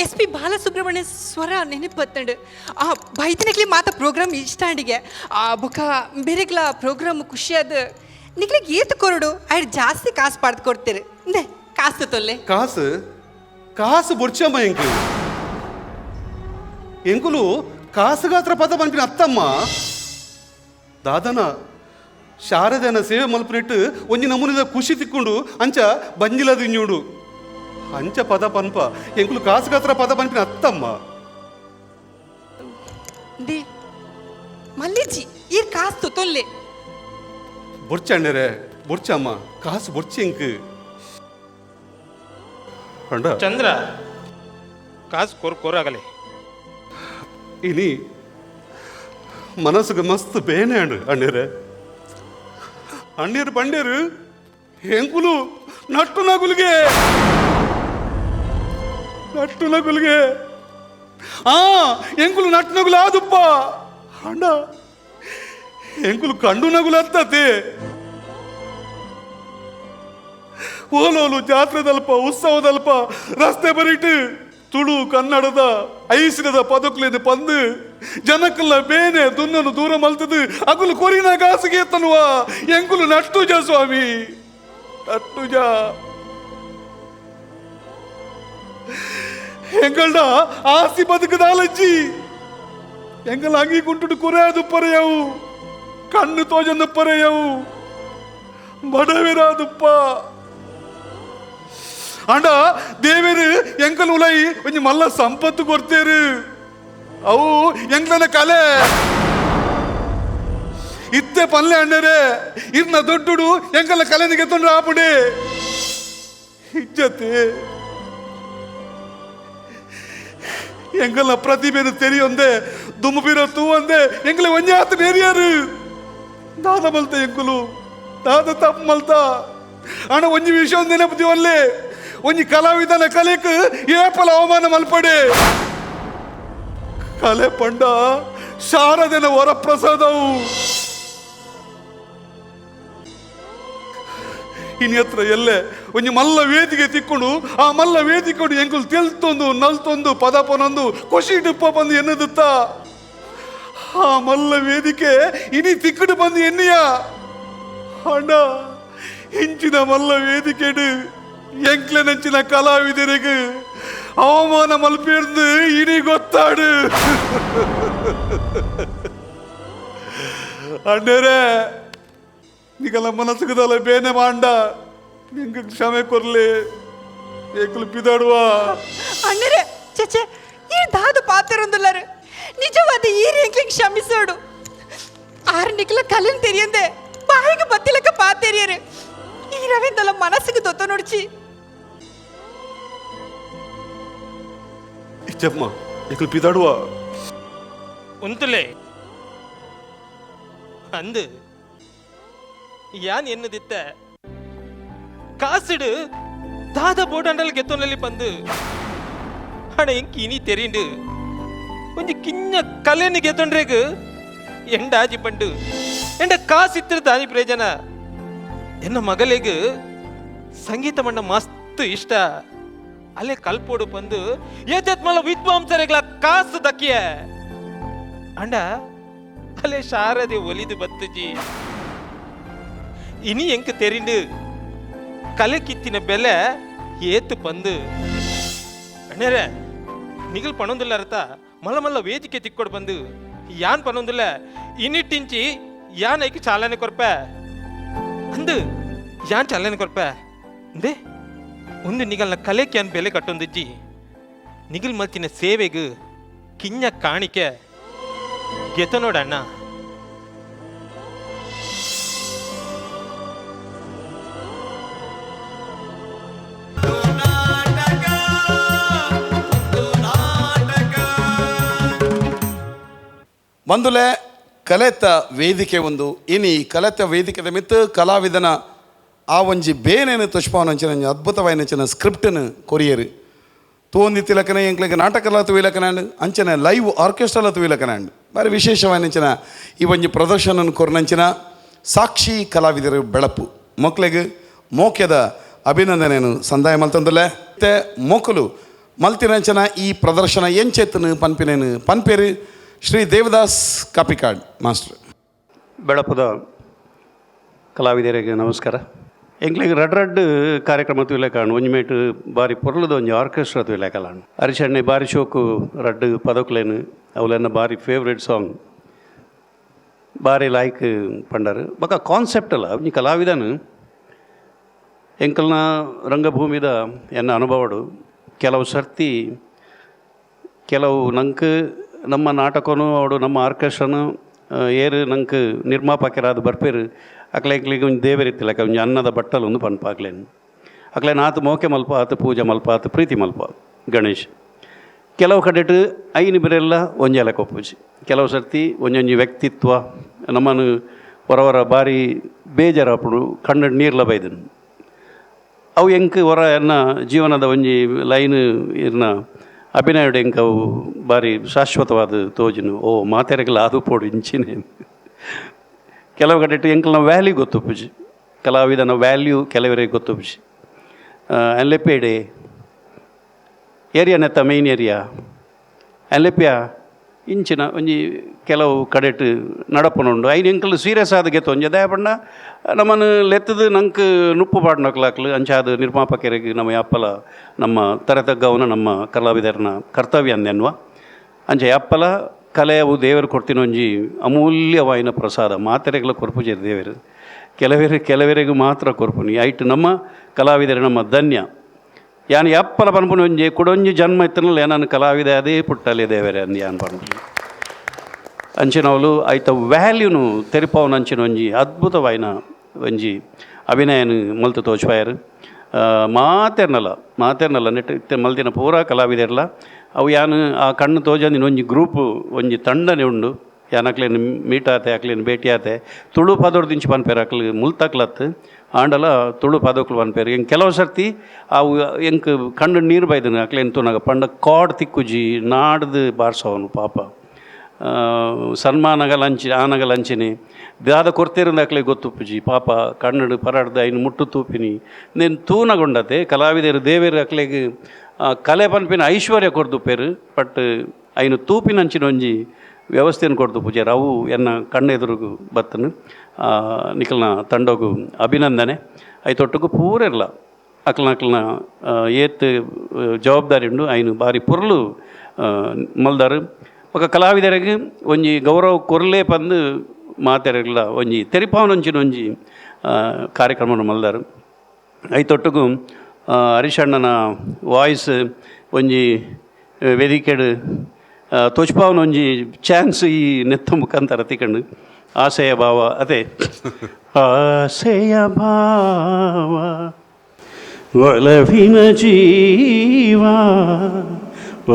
ಎಸ್ ಪಿ ಬಾಲಸುಬ್ರಹ್ಮಣ್ಯ ಸ್ವರ ನೆನಪು ಬತ್ತಂಡು. ಆ ಬೈತಿನಕ್ಲಿ ಮಾತ ಪ್ರೋಗ್ರಾಮ್ ಇಷ್ಟ ಅಂಡಿಗೆ ಆ ಬುಕ್ಕ ಬೇರೆಗ್ಲ ಪ್ರೋಗ್ರಾಮ್ ಖುಷಿಯಾದ ನಿಕ್ಲಿಗೆ ಏತು ಕೊರಡು ಆಯ್ತು ಜಾಸ್ತಿ ಕಾಸು ಪಡೆದು ಕೊಡ್ತೀರಿ ಇಂದೆ ಕಾಸು ತೊಲ್ಲೆ. ಕಾಸು ಕಾಸು ಬೊಡ್ಚಮ್ಮ ಎಂಕು ಎಂಕುಲು ಕಾಸುಗಾತ್ರ ಪದ ಪನ್ಪಿನ ಅತ್ತಮ್ಮ. ದಾದನ ಶಾರದನ ಸೇವೆ ಮಲ್ಪನಿಟ್ಟು ಒಂಜಿ ನಮೂನಿದ ಖುಷಿ ತಿಕ್ಕೊಂಡು ಅಂಚ ಬಂಜಿಲ ತಿಂಜುಂಡು ಅಂಚ ಪದ ಪನ್ಪ ಎಂಕುಲು ಕಾಸುಗಾತ್ರ ಪದ ಪನ್ಪಿನ ಅತ್ತಮ್ಮ. ದಿ ಮಲ್ಲಿಜಿ ಈ ಕಾಸು ತೊಲ್ಲೆ. ಬೊಡ್ಚಣ್ಣರೇ ಬೊಡ್ಚಮ್ಮ ಕಾಸು ಬೊಡ್ಚಿ ಎಂಕು ಅಂಡ ಚಂದ್ರ ಕಾಸು ಕೊರು ಕೊರು ಆಗಲಿ. ಇನಿ ಮನಸ್ಸುಗೆ ಮಸ್ತ್ ಬೇನೆ ಅಣ್ಣು ಅಣ್ಣರೇ ಅಣ್ಣೀರು ಬಂಡೇರು ಹೆಂಕುಲು ನಟ್ಟು ನಗುಲ್ಗೆ ನಟ್ಟು ನಗುಲ್ಗೆ ಆ ಎಂಕುಲು ನಟ್ಟು ನಗುಲು ಆದುಪ್ಪ ಅಣ್ಣ ಎಂಕುಲು ಕಂಡು ನಗುಲು ಅತ್ತತೆ. ಓಲೋಲು ಜಾತ್ರೆದಲ್ಪ ಉತ್ಸವದಲ್ಪ ರಸ್ತೆ ಬರಿಟು ತುಳು ಕನ್ನಡದ ಐಸಿನದ ಪದಕ್ಲೇನು ಪಂದು ಜನಕ್ಕೆಲ್ಲ ಬೇನೆ ದುನ್ನನು ದೂರ ಮಲ್ತದು ಅಗುಲು ಕೊರಿನ ಕಾಸಿಗೆ ಎತ್ತನುವ ಎಂಕುಲು ನಟ್ಟುಜ ಸ್ವಾಮಿ ನಟ್ಟುಜ ಎಂಗಳ್ಡ ಆಸಿ ಬದುಕದಾಲಜ್ಜಿ ಎಂಗಲ ಅಂಗಿ ಕುಂಟುಡು ಕುರೆಯದು ಪರೆಯವು ಕಣ್ಣು ತೋಜನ್ನು ಪರೆಯವು ಬಡವಿರಾದುಪ್ಪ. ಅಂಡ ದೇವೇರು ಎಂಕಲ್ ಉಲೈ ಒಂಜಿ ಮಲ್ಲ ಸಂಪತ್ತು ಕೊಡ್ತೇರು ಅವು ಎಂಕ್ಲನ ಕಲೆ ಇತ್ತೆ ಪಲ್ಲೆ ಅಣ್ಣರೇ ಇರ್ನ ದೊಡ್ಡುಡು ಎಂಕಲ್ನ ಕಲೆನಿಗೆ ತೊಂದ್ರೆ ಆಪುಡಿ ಇಜ್ಜತೆ ಎಂಕಲ್ನ ಪ್ರತಿಭೆನು ತೆರಿಯೊಂದೆ ದುಮ್ಮುಬಿರೋ ತೂವಂದೆ ಎಂಕಲೆ ಒಂಜಾತ ನೇರಿಯಾರು ದಾದ ಮಲ್ತ ಎಂಕುಲು ದಾದ ತಪ್ಪು ಮಲ್ತ ಅಣ್ಣ ಒಂಜಿ ವಿಷಯ ಒಂದು ನೆನಪುತ್ತೀವಲ್ಲಿ ಒಂಜಿ ಕಲಾವಿದನ ಕಲೆಕ್ ಏಪಲ ಅವಮಾನ ಮಲ್ಪಡೆ ಕಲೆ ಪಂಡ ಶಾರದನ ವರಪ್ರಸಾದವು ಇನಿ ಹತ್ರ ಎಲ್ಲೆ ಒಂಜಿ ಮಲ್ಲ ವೇದಿಕೆ ತಿಕ್ಕೊಂಡು ಆ ಮಲ್ಲ ವೇದಿಕೊಂಡು ಎಂಕುಲು ತೆಲ್ತೊಂದು ನಲ್ತೊಂದು ಪದ ಪನೊಂದು ಖುಷಿ ಡುಪ್ಪ ಬಂದು ಎನ್ನದುತ್ತ ಆ ಮಲ್ಲ ವೇದಿಕೆ ಇನಿ ತಿಕ್ಕಡು ಬಂದು ಎನ್ನಿಯ ಅಣ್ಣ ಇಂಚಿನ ಮಲ್ಲ ವೇದಿಕೆಡು ಎಂಕ್ಲೆನಂಚಿನ ಕಲಾವಿದರಿಗೆ ಅವಮಾನ ಮಲ್ಪೇರ್ದು ಇನಿ ಗೊತ್ತಾಡು ಅಣ್ಣರೇ ನಿಗಲ ಮನಸ್ಸುಗದಲ್ಲ ಬೇನೆ ಮಾಂಡ ನಿಂಗೆ ಕ್ಷಮೆ ಕೊರ್ಲಿ ಏಕಲು ಪಿದಾಡುವ ಅಣ್ಣರೇ ಚಚೆ ಈ ದಾದ ಪಾತ್ರೊಂದುಲ್ಲಾರು ನಿಜವಾದ ಈ ಎಂಕ್ಲಿಗೆ ಕ್ಷಮಿಸೋಡು ಆರು ನಿಕ್ಲ ಕಲೆನ್ ತೆರಿಯಂದೆ ಬಾಯಿಗೆ ಬತ್ತಿಲಕ್ಕ ಪಾತೆರಿಯರು ಈ ರವಿಂದಲ ಮನಸ್ಸಿಗೆ ದೊತ್ತ ನೋಡ್ಚಿ ಇಚ್ಚಮ್ಮ ಏಕಲು ಪಿದಾಡುವ ಉಂತುಲೆ ಅಂದು ಯಾನ್ ಎನ್ನದಿತ್ತ ಕಾಸುಡು ದಾದ ಬೋಡಂಡಲ್ ಗೆತ್ತೊನಲ್ಲಿ ಬಂದು ಹಣ ಎಂಕ್ ಇನಿ ತೆರಿಂಡು ಒಂಜಿ ಕಿഞ്ഞ ಕಲೆನ್ ಗೆತ್ತೊಂಡ್ರೆಗ್ ಎಂಡಾಜಿ ಪಂಡು ಎಂಡ ಕಾಸಿತ್ತಿರ ದಾನಿ ಪ್ರಯೋಜನ ಎನ್ನ ಮಗಲಿಗ್ ಸಂಗೀತ ಮಂಡ ಮಸ್ತ್ ಇಷ್ಟ ಅಲ್ಲೇ ಕಲ್ಪೋಡು ಬಂದು ಏತೇತ್ ಮಲ್ಲ ವಿದ್ವಾಂಸರೆಗ್ಲ ಕಾಸು ದಕ್ಕಿಯ ಅಂಡ ಅಲ್ಲೇ ಶಾರದೆ ಒಲಿದು ಬತ್ತುಜಿ ಇನಿ ಎಂಕ್ ತೆರಿಂಡು ಕಲೆ ಕಿತ್ತಿನ ಬೆಲೆ ಏತು ಪಂದು ಅಣ್ಣರೇ ನಿಗಲ್ ಪಣೊಂದಿಲ್ಲ ಅರ್ಥ ಮಲ್ಲ ಮಲ್ಲ ವೇದಿಕೆ ತಿಕ್ಕೊಡು ಬಂದು ಯಾನ್ ಪಣೊಂದಿಲ್ಲ ಇನ್ನಿಟ್ಟಿಂಚಿ ಯಾನ್ ಐಕ್ ಚಾಲನೆ ಕೊರ್ಪೆ ಅಂದು ಯಾನ್ ಚಾಲನೆ ಕೊರ್ಪೆ ಅಂದೆ ಒಂದು ನಿಗಲ್ನ ಕಲೆಕ್ಕೆ ಯಾನ್ ಬೆಲೆ ಕಟ್ಟೊಂದಿಜ್ಜಿ ನಿಗಲ್ ಮಲ್ತಿನ ಸೇವೆಗು ಕಿഞ്ഞ ಕಾಣಿಕೆ ಗೆತ ನೋಡಣ್ಣ. ಬಂದುಲೆ ಕಲೆತ ವೇದಿಕೆ ಒಂದು ಇನಿ ಕಲೆತ ವೇದಿಕೆದ ಮಿತ್ತು ಕಲಾವಿದನ ಆ ಒಂಜಿ ಬೇನೇನು ತುಷ್ಪಾವನಂಚಿನ ಅದ್ಭುತವಾಯಿನಂಚಿನ ಸ್ಕ್ರಿಪ್ಟ್ನು ಕೊರಿಯರು ತೂವೊಂದಿತ್ತಿಲಕನೆ ಎಂಕ್ಲೆಗ್ ನಾಟಕಲ ತೂವಿಲಕನಾಂಡ್ ಅಂಚನೆ ಲೈವ್ ಆರ್ಕೆಸ್ಟ್ರಾಲ ತೂವಿಲಕನಾಂಡ್ ಬಾರಿ ವಿಶೇಷವಾಯಿನಂಚಿನ ಈ ಒಂಜಿ ಪ್ರದರ್ಶನ ಕೊರ್ನಂಚಿನ ಸಾಕ್ಷಿ ಕಲಾವಿದರು ಬೆಳಪು ಮಕ್ಳಿಗೆ ಮೋಕ್ಯದ ಅಭಿನಂದನೆಯನ್ನು ಸಂದಾಯ ಮಲ್ತಂದುಲೆ ಮತ್ತೆ ಮೋಕಲು ಮಲ್ತಿನಂಚನ ಈ ಪ್ರದರ್ಶನ ಎಂಚೆತ್ತನು ಪನ್ಪಿನೇನು ಪನ್ಪೇರು ಶ್ರೀ ದೇವದಾಸ್ ಕಾಪಿಕಾಡ್ ಮಾಸ್ಟರ್. ಬೆಳಪುದ ಕಲಾವಿದರಿಗೆ ನಮಸ್ಕಾರ. ಎಂಕ್ಲೆಗ್ ರಡ್ ರಡ್ ಕಾರ್ಯಕ್ರಮ ತುವಿಲೆ ಕಾಣು ಒಂಜಿ ಮೇಟ್ ಬಾರಿ ಪೊರ್ಲುದ ಒಂಜಿ ಆರ್ಕೆಸ್ಟ್ರಾ ತುವಿಲೆ ಕಲಾಣು ಅರಿಶಣ್ಣೆ ಬಾರಿ ಶೋಕು ರಡ್ಡು ಪದಕುಲೇನು ಅವಲೆನ್ನ ಬಾರಿ ಫೇವ್ರೇಟ್ ಸಾಂಗ್ ಬಾರಿ ಲಾಯ್ಕ್ ಪಂಡರು ಬೊಕ ಕಾನ್ಸೆಪ್ಟ್ ಅಲ್ಲ ಒಂಜಿ ಕಲಾವಿದನು ಎಂಕಲ್ನ ರಂಗಭೂಮಿದ ಎನ್ನ ಅನುಭವಡು ಕೆಲವು ಸರ್ತಿ ಕೆಲವು ನಂಕ್ ನಮ್ಮ ನಾಟಕನು ಅವಡು ನಮ್ಮ ಆರ್ಕೆಸ್ಟ್ರಾನು ಏರು ನಂಕ್ ನಿರ್ಮಾಪಕರಾದ ಬರ್ಪೇರು ಅಕ್ಲೆ ಎಂಕ್ಲೆಗ್ ಒಂಜಿ ದೇವರಿತ್ತಿಲಕ ಒಂಜಿ ಅನ್ನದ ಬಟ್ಟಲು ಒಂದು ಪನ್ಪಾಕ್ಲೇನು ಅಕ್ಲೇನ್ ಆತ ಮೋಕೆ ಮಲ್ಪ ಆತ ಪೂಜೆ ಮಲ್ಪ ಆತ ಪ್ರೀತಿ ಮಲ್ಪ ಗಣೇಶ್ ಕೆಲವು ಕಡೆಟ್ ಐನು ಬಿರೆಲ್ಲ ಒಂಜೆಲ ಕೊಪ್ಪುಜಿ ಕೆಲವು ಸರ್ತಿ ಒಂಜೊಂಜಿ ವ್ಯಕ್ತಿತ್ವ ನಮ್ಮನ್ನು ಹೊರವರ ಬಾರಿ ಬೇಜಾರಾಪುಡು ಕಣ್ಣು ನೀರ್ಲ ಬೈದನು ಅವು ಎಂಕ್ ಹೊರ ಎನ್ನ ಜೀವನದ ಒಂಜಿ ಲೈನ್ ಇರ್ನ ಅಭಿನಯಡ್ ಎಂಕ್ ಅವು ಬಾರಿ ಶಾಶ್ವತವಾದ ತೋಜುನು ಓ ಮಾತೆರೆಗ್ಲ ಅದು ಪೋಡು ಇಂಚಿನೆ ಕೆಲವು ಕಡೆ ಎಂಕಲ್ನ ವ್ಯಾಲ್ಯೂ ಗೊತ್ತುಪ್ಪುಜಿ ಕಲಾವಿದನ ವ್ಯಾಲ್ಯೂ ಕೆಲವರಿಗೆ ಗೊತ್ತುಪ್ಪುಜಿ ಅಲ್ಲೆಪ್ಪೇಡೆ ಏರಿಯಾ ನೆತ್ತ ಮೈನ್ ಏರಿಯಾ ಅಲ್ಲೆಪ್ಪ್ಯ ಇಂಚಿನ ಒಂಜಿ ಕೆಲವು ಕಡೆಟ್ ನಡಪುನುಂಡು ಐನ್ ಎಂಕಲ್ ಸೀರಿಯಸ್ ಆದ ಗೆತ್ತು ಒಂಜಿ ದಯಪಂಡ ನಮ್ಮನ್ನು ಲೆತ್ತದು ನಂಕ್ ನುಪ್ಪು ಪಾಡ್ನಕ್ಲಾಕ್ಲು ಅಂಚಾದ ನಿರ್ಮಾಪಕರಿಗೆ ನಮ್ಮ ಯಪ್ಪಲ ನಮ್ಮ ತರತಗ್ಗವನ ನಮ್ಮ ಕಲಾವಿದರನ ಕರ್ತವ್ಯ ಅಂದೆನ್ನುವ ಅಂಚ ಯಪ್ಪಲ ಕಲೆಯವು ದೇವರು ಕೊಡ್ತಿನ ಒಂಜಿ ಅಮೂಲ್ಯವಾಯಿನ ಪ್ರಸಾದ ಮಾತೆರೆಗಳ ಕೊರ್ಪುಜೇರು ದೇವರು ಕೆಲವೆರೆ ಕೆಲವರಿಗೂ ಮಾತ್ರ ಕೊರ್ಪುನಿ ಐಟ್ ನಮ್ಮ ಕಲಾವಿದರು ನಮ್ಮ ಧನ್ಯ. ಯಾನ್ ಯಪ್ಪಲ ಪನ್ಪುನ ಒಂಜಿ ಕುಡೊಂಜಿ ಜನ್ಮ ಇತ್ತನಲ್ಲ ಏನನ್ನು ಕಲಾವಿದೆ ಅದೇ ಪುಟ್ಟಲೆ ದೇವರೇ ಅಂದು ಯಾನ್ ಪನ್ಪುನ ಅಂಚಿನವಲು ಐತ ವ್ಯಾಲ್ಯೂನು ತೆರಿಪಾವನ ಅಂಚಿನ ಒಂಜಿ ಅದ್ಭುತವಾಯಿನ ಒಂಜಿ ಅಭಿನಯನ ಮಲ್ತು ತೋಚ್ಪಾಯರು. ಮಾತೆರ್ನಲ್ಲ ಮಾತೆರ್ನಲ್ಲ ನೆಟ್ ಇತ್ತೆ ಮಲ್ತಿನ ಪೂರಾ ಕಲಾವಿದೆರ್ಲ ಅವು ಯಾನ್ ಆ ಕಣ್ಣು ತೋಜಂದಿನ ಒಂಜಿ ಗ್ರೂಪ್ ಒಂಜಿ ತಂಡನೆ ಉಂಡು. ಯಾನ್ ಅಕ್ಲೇನ್ ಮೀಟ್ ಆತೆ ಅಕ್ಲೇನ್ ಭೇಟಿ ಆತೆ ತುಳು ಪದೊರ್ದಿಂಚಿ ಪನ್ಪೇರು ಅಕ್ಲು ಮುಲ್ತಕ್ಲತ್ತು ಆಂಡಲ ತುಳು ಪದೊಕ್ಲು ಪನ್ಪೇರು. ಎಂಕ್ ಕೆಲವು ಸರ್ತಿ ಅವು ಎಂಕ್ ಕಣ್ಣು ನೀರು ಬೈದನು ಅಕ್ಲೇನ್ ತೂನಗ ಪಂಡ ಕಾಡ್ ತಿಕ್ಕುಜಿ ನಾಡ್ದು ಬಾರ್ಸವನು ಪಾಪ ಸನ್ಮಾನಗಲ ಅಂಚಿ ಆನಗಲ ಅಂಚಿನಿ ದಾದ ಕೊರ್ತಿರಂದ ಅಕ್ಲೆ ಗೊತ್ತುಪ್ಪುಜಿ ಪಾಪ ಕಣ್ಣಡು ಪರಾಡ್ದು ಐನು ಮುಟ್ಟು ತೂಪಿನಿ ನೇನು ತೂನಗೊಂಡತೆ ಕಲಾವಿದರು ದೇವೇರು ಅಕ್ಲೆಗ್ ಕಲೆ ಪನ್ಪಿನ ಐಶ್ವರ್ಯ ಕೊರ್ದುಪ್ಪೇರು ಬಟ್ ಐನು ತೂಪಿನ ಅಂಚಿನ ಒಂಜಿ ವ್ಯವಸ್ಥೆಯನ್ನು ಕೊಡ್ದು ಪೂಜಾರ ಅವು ಎನ್ನ ಕಣ್ಣೆದುರುಗು ಬತ್ತನು. ನಿಕಲ್ನ ತಂಡೋಗು ಅಭಿನಂದನೆ. ಐತೊಟ್ಟುಗು ಪೂರೆರ್ಲ ಅಕ್ಲನ ಅಕ್ಲನ ಏತ್ ಜವಾಬ್ದಾರಿ ಉಂಡು ಐನು ಬಾರಿ ಪೊರ್ಲು ಮಲ್ದಾರು. ಬೊಕ ಕಲಾವಿದರಿಗೆ ಒಂಜಿ ಗೌರವ ಕೊರ್ಲೆ ಪಂದು ಮಾತೆರೆಗ್ಲ ಒಂಜಿ ತೆರಿಪಾವನೊಂಚಿನ ಒಂಜಿ ಕಾರ್ಯಕ್ರಮವನ್ನು ಮಲ್ದಾರು. ಐತೊಟ್ಟುಗು ಹರೀಶಣ್ಣನ ವಾಯ್ಸ್ ಒಂಜಿ ವೇದಿಕೆಡ್ ತೋಚ್ಪಾವನ ಒಂಜಿ ಚಾನ್ಸ್ ಈ ನೆತ್ತ ಮುಖಾಂತರ ತಿಕಂಡು ಆಸೆಯ ಭಾವ ಅದೇ ಆಸೆಯ ಭಾವ ಒಲವಿನ ಜೀವ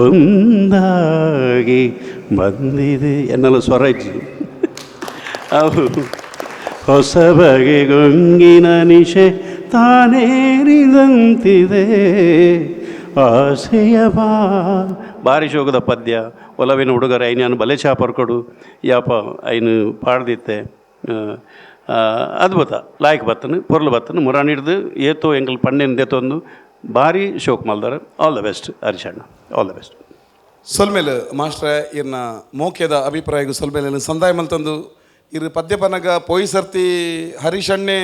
ಒಂದಾಗಿ ಬಂದಿದೆ ಎನ್ನಲು ಸ್ವರ ಇಜ್ಜಿ. ಅವು ಹೊಸ ಬಗೆ ಗೊಂಗಿನ ನಿಶೆ ತಾನೇರಿದಂತಿದೆ ಆಸೆಯ ಬಾ ಬಾರಿ ಶೋಕದ ಪದ್ಯ ಒಲವಿನ ಹುಡುಗರ ಐನು ಬಲೆ ಚಾಪರ್ಕೊಡು ಯಾಪ ಐನು ಪಾಡ್ದಿತ್ತೆ. ಅದ್ಭುತ ಲಾಯ್ಕ್ ಬತ್ತನು ಪೊರ್ಲು ಬತ್ತನು ಮುರಾಣಿ ಹಿಡ್ದು ಏತೋ ಎಂಕಲ್ ಪಣ್ಣೆನ್ ದೇತೊಂದು ಭಾರಿ ಶೋಕ್ ಮಲ್ದಾರ. All the best ಹರೀಶಣ್ಣ, all the best. ಸೊಲ್ಮೇಲೆ ಮಾಸ್ಟ್ರ ಇರ್ನ ಮೋಕ್ಯದ ಅಭಿಪ್ರಾಯಗೂ ಸೊಲ್ಮೇಲೆ ಸಂದಾಯ ಮಲ್ತಂದು ಇರು ಪದ್ಯ ಪನಗ ಪೋಯಿ ಸರ್ತಿ ಹರೀಶಣ್ಣೆ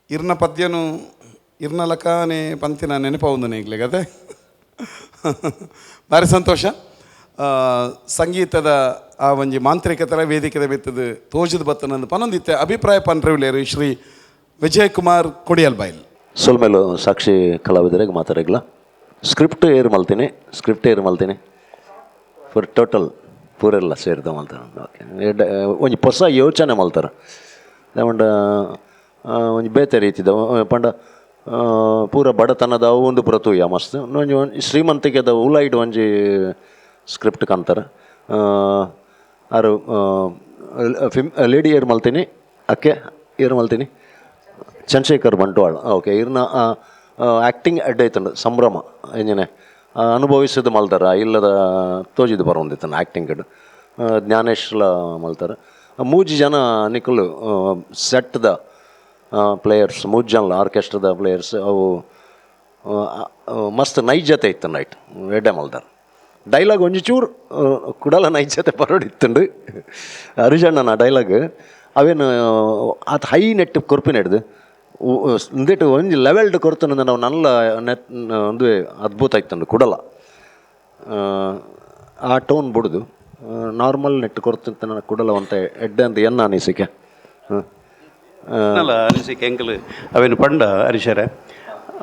ಇರ್ನ ಪದ್ಯನು ಇರ್ನ ಲಕಾನೆ ಪಂತಿನ ನೆನಪಾവുಂದನೆ ಈಗಲೇ ಭಾರಿ ಸಂತೋಷ. ಸಂಗೀತದ ಆ ಒಂಜಿ ಮಾಂತ್ರಿಕತರ ವೇದಿಕೆದ ಬಿತ್ತದು ತೋಜದ ಬತ್ತನಂದು ಪನೊಂದಿತ್ತೆ ಅಭಿಪ್ರಾಯ ಪನ್ರವಿಲೇರು ಶ್ರೀ ವಿಜಯ್ ಕುಮಾರ್ ಕೊಡಿಯಲ್ಬೈಲ್. ಸೊಲ್ಮೇಲು ಸಾಕ್ಷಿ ಕಲಾವಿದರಿಗೆ ಮಾತಾಡಗ್ಲ ಸ್ಕ್ರಿಪ್ಟ್ ಏರ್ ಮಲ್ತೀನಿ, ಸ್ಕ್ರಿಪ್ಟ್ ಏರ್ ಮಲ್ತೀನಿ ಫುರ್ ಟೋಟಲ್ ಪೂರೆಲ್ಲ ಸೇರಿದ ಮಲ್ತಾರೆ. ಓಕೆ, ಒಂಜಿ ಹೊಸ ಯೋಚನೆ ಮಲ್ತಾರೆ. ಪಂಡ ಒಂಜಿ ಬೇತೆ ರೀತಿದ ಪಂಡ ಪೂರ ಬಡತನದ ಅವು ಒಂದು ಪೂರ ತೂಯ ಮಸ್ತ್ ಒಂಜಿ ಶ್ರೀಮಂತಿಕೆದ ಉಲೈಡ್ ಒಂಜಿ ಸ್ಕ್ರಿಪ್ಟ್ ಕಾಣ್ತಾರೆ. ಆರು ಫಿಮ್ ಲೇಡಿ ಏರ್ ಮಲ್ತೀನಿ, ಅಕ್ಕೆ ಏರ್ ಮಲ್ತೀನಿ ಚಂದ್ರಶೇಖರ್ ಬಂಟ್ವಾಳ್. ಓಕೆ, ಇರ್ನ ಆ್ಯಕ್ಟಿಂಗ್ ಅಡ್ಡ ಐತಂಡು ಸಂಭ್ರಮ ಎಂಜನೆ ಅನುಭವಿಸಿದ ಮಲ್ತಾರ ಇಲ್ಲದ ತೋಜಿದ್ದು ಬರೋಂದಿತ್ತನ ಆ್ಯಕ್ಟಿಂಗ್ ಕಡೆ ಜ್ಞಾನೇಶ್ಲ ಮಲ್ತಾರ. ಮೂಜಿ ಜನ ನಿಕುಲು ಸೆಟ್ದ ಪ್ಲೇಯರ್ಸ್, ಮೂಜಿ ಜನ ಆರ್ಕೆಸ್ಟ್ರಾದ ಪ್ಲೇಯರ್ಸ್ ಅವು ಮಸ್ತ್ ನೈಜತೆ ಇತ್ತು ನೈಟ್ ಎಡ್ಡೆ ಮಲ್ತಾರ. ಡೈಲಾಗ್ ಒಂಜಿ ಚೂರು ಕುಡಲ ನೈಜತೆ ಪರೋಡಿತ್ತುಂಡು ಹರಿಜಣ್ಣನ ಡೈಲಾಗ್ ಅವೇನು ಆತ ಹೈ ನೆಟ್ ಕೊರ್ಪಿನ ಹಿಡ್ದು ಇಂದೇಟು ಒಂಜಿ ಲೆವೆಲ್ಡ್ ಕೊರ್ತನಂದ ನಾವು ನಲ್ಲ ನೆಟ್ ಒಂದು ಅದ್ಭುತ ಇತ್ತಂಡು ಕುಡಲ ಆ ಟೋನ್ ಬುಡ್ದು ನಾರ್ಮಲ್ ನೆಟ್ ಕೊರ್ತಿಂತ ಕುಡಲ ಅಂತ ಎಡ್ಡೆ ಅಂತ ಎನ್ನ ಅನಿಸಿಕೆ. ಅಲ್ಲ ಅನಿಸಿಕೆ ಎಂಕಲ್ ಅವೇನು ಪಂಡ ಹರಿಶರೆ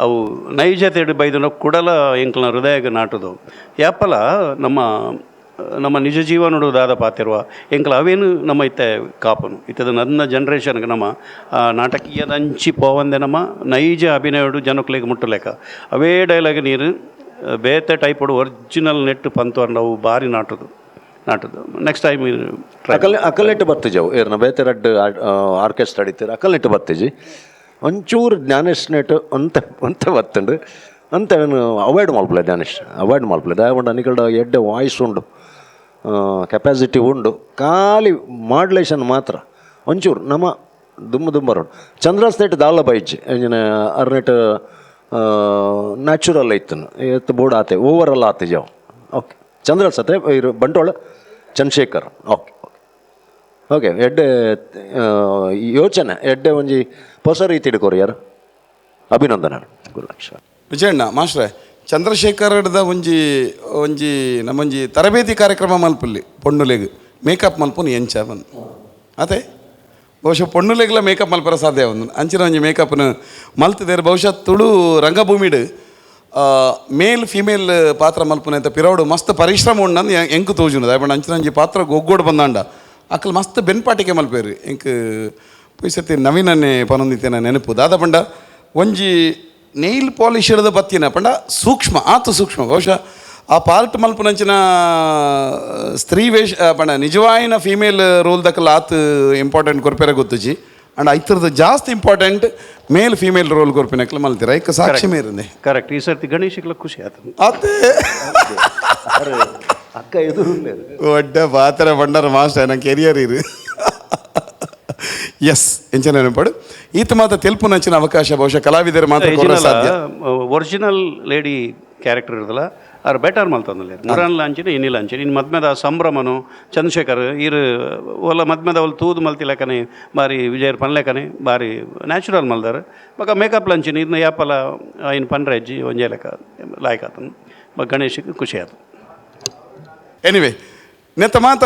ಅವು ನೈಜತೆ ಬೈದನ ಕುಡಲ ಎಂಕಲ್ನ ಹೃದಯಗ ನಾಟುದು ಯಾಪಲ ನಮ್ಮ ನಮ್ಮ ನಿಜ ಜೀವನಡು ದಾದ ಪಾತಿರುವ ಎಂಕಲ್ ಅವೇನು ನಮ್ಮ ಇತ್ತೆ ಕಾಪನು ಇತ್ತದ ನನ್ನ ಜನ್ರೇಷನ್ಗೆ ನಮ್ಮ ನಾಟಕೀಯದ ಅಂಚಿ ಪೋವಂದೆ ನಮ್ಮ ನೈಜ ಅಭಿನಯಡು ಜನಕ್ಲೆಗ್ ಮುಟ್ಟಲೇಕ ಅವೇ ಡೈಲಾಗ್ ನೀರು ಬೇತೆ ಟೈಪಡು ಒರಿಜಿನಲ್ ನೆಟ್ಟು ಪಂತು ಅವು ಭಾರಿ ನಾಟುದು ನಾಟುದು. ನೆಕ್ಸ್ಟ್ ಟೈಮ್ ಅಕಲ್ ಅಕಲ್ನೆಟ್ಟು ಬತ್ತಿಜವು ಏರ್ನ ಬೇತೆ ರಡ್ಡ್ ಆರ್ಕೆಸ್ಟ್ರಾ ಅಡಿತೀರ ಅಕಲ್ನೆಟ್ಟು ಬತ್ತಿಜಿ ಒಂಚೂರು ಜ್ಞಾನೇಶ್ ನೆಟ್ಟು ಅಂತೆ ಅಂತೆ ಬತ್ತುಂಡು ಅಂತ ಅವಾಯ್ಡ್ ಮಲ್ಪಲೆ ಜ್ಞಾನೇಶ್ ಅವಾಯ್ಡ್ ಮಲ್ಪಲೆ ದಾಯಪಂಡ ನಿಕಲ್ಡ ಎಡ್ಡೆ ವಾಯ್ಸ್ ಉಂಡು ಕೆಪಾಸಿಟಿ ಉಂಡು ಖಾಲಿ ಮಾಡ್ಯುಲೇಷನ್ ಮಾತ್ರ ಒಂಚೂರು ನಮ್ಮ ದುಮ್ಮ ದುಂಬರೋಡು ಚಂದ್ರಸ್ ನೆಟ್ ದಾಲ ಬೈಜ್ ಎಂಜಿನ ಅರ್ನೆಟ್ ನ್ಯಾಚುರಲ್ ಇತ್ತು ಎತ್ತು ಬೋರ್ಡ್ ಆತೆ ಓವರ್ ಆಲ್ ಆತೆ ಜಾವ್. ಓಕೆ ಚಂದ್ರಸ್ ಅತ್ತೆ ಇರು Bantwal Chandrashekar. Okay okay okay ಎಡ್ಡೆ ಯೋಚನೆ ಎಡ್ಡೆ ಒಂಜಿ ಹೊಸ ರೀತಿ ಕೊರಿಯರ್ ಅಭಿನಂದನೆ ಗುರುಲಕ್ಷ. ವಿಜಯಣ್ಣ ಮಾಸ್ಟ್ರೆ ಚಂದ್ರಶೇಖರದ ಒಂಜಿ ಒಂಜಿ ನಮ್ಮೊಂಜಿ ತರಬೇತಿ ಕಾರ್ಯಕ್ರಮ ಮಲ್ಪಲ್ಲಿ ಪೊಣ್ಣುಲೆಗ್ ಮೇಕಪ್ ಮಲ್ಪುನು ಎಂಚ ಬಂದು ಅದೇ ಬಹುಶಃ ಪೊಣ್ಣುಲೆಗ್ಲ ಮೇಕಪ್ ಮಲ್ಪರ ಸಾಧ್ಯ ಒಂದು ಅಂಚಿನ ಒಂಜಿ ಮೇಕಪ್ನ ಮಲ್ತದೇರು ಬಹುಶಃ ತುಳು ರಂಗಭೂಮಿಡು Male female ಪಾತ್ರ ಮಲ್ಪುನಂತ ಪಿರವಡು ಮಸ್ತ್ ಪರಿಶ್ರಮ ಉಂಡು ಎಂಕ್ ತೋಜುಂಡು ದಾಯೆ ಅಂಚಿನ ಒಂಜಿ ಪಾತ್ರ ಗೊಗ್ಗೋಡು ಬಂದಾಂಡ ಅಕಲ್ ಮಸ್ತ್ ಬೆನ್ಪಾಟಿಕೆ ಮಲ್ಪೇರು ಎಂಕ್ ಪೊಯ್ಸತಿ ನವೀನನ್ನೇ ಪನೊಂದಿತ್ತೇನ ನೆನಪು ದಾದ ಪಂಡ ಒಂಜಿ ನೈಲ್ ಪಾಲಿಶ್ ಹಿಡಿದು ಬತ್ತಿನ ಪಂಡ ಸೂಕ್ಷ್ಮ ಆತು ಸೂಕ್ಷ್ಮ ಬಹುಶಃ ಆ ಪಾರ್ಟ್ ಮಲ್ಪುನಂಚಿನ ಸ್ತ್ರೀ ವೇಷ ಪಂಡ ನಿಜವಾಯಿನ ಫೀಮೇಲ್ ರೋಲ್ ದಕ್ಕಲ ಆತು ಇಂಪಾರ್ಟೆಂಟ್ ಕೊರ್ಪೆರ ಗೊತ್ತುಜಿ ಅಂಡ್ ಐತರದ ಜಾಸ್ತಿ important male female role ಕೊರ್ಪಿನಕ್ಲ ಮಲ್ತಿರ ಐಕ್ ಸಾಕ್ಷಿ ಮೇರಂದೆ. ಕರೆಕ್ಟ್. ಈ ಸರ್ತಿ ಗಣೇಶಿಗ್ಲ ಖುಷಿ ಆತು. ಅದೇ ಅಕ್ಕ ಎದುರು ಒಡ್ಡ ಪಾತ್ರ ಬಂಡಾರ ಮಾಸ್ಟರ್ ನನ್ನ ಕೆರಿಯರ್ ಇರು. ಎಸ್ ಎಂಚನ ನೆನಪಡು ಈತ ಮಾತ ತೆಲ್ಪುನಂಚಿನ ಅವಕಾಶ ಬಹುಶಃ ಕಲಾವಿದರು ಮಾತ್ರ ಸಾಧ್ಯ. Original lady character ಇರೋದಲ್ಲ ಅವ್ರು ಬೆಟರ್ ಮಲ್ತಂದಿಲ್ಲ ಮುರಾನ್ ಲಾಂಚಿನ ಇನ್ನಿ ಲಾಂಚಿನ ಇನ್ನು ಮದ್ಮೆದ ಸಂಭ್ರಮನು ಚಂದ್ರಶೇಖರ್ ಇರು ಒಲ್ಲ ಮದ್ಮೆದ ಅವಳು ತೂದು ಮಲ್ತಿಲಕನೆ ಬಾರಿ ವಿಜಯರ್ ಪನ್ಲೆಕನೆ ಬಾರಿ ನ್ಯಾಚುರಲ್ ಮಲ್ದಾರ ಬೊಕ ಮೇಕಪ್ ಲಂಚಿನ ಇದನ್ನ ಯಾಪಲ ಐನ್ ಪನ್ರೆ ಅಜ್ಜಿ ಒಂಜೇ ಲೆಕ್ಕ ಲಾಯ್ಕ್ ಆತನು ಬ ಗಣೇಶಕ್ಕೆ ಖುಷಿ ಆತು. ಎನಿವೆ ನೆತ್ತ ಮಾತ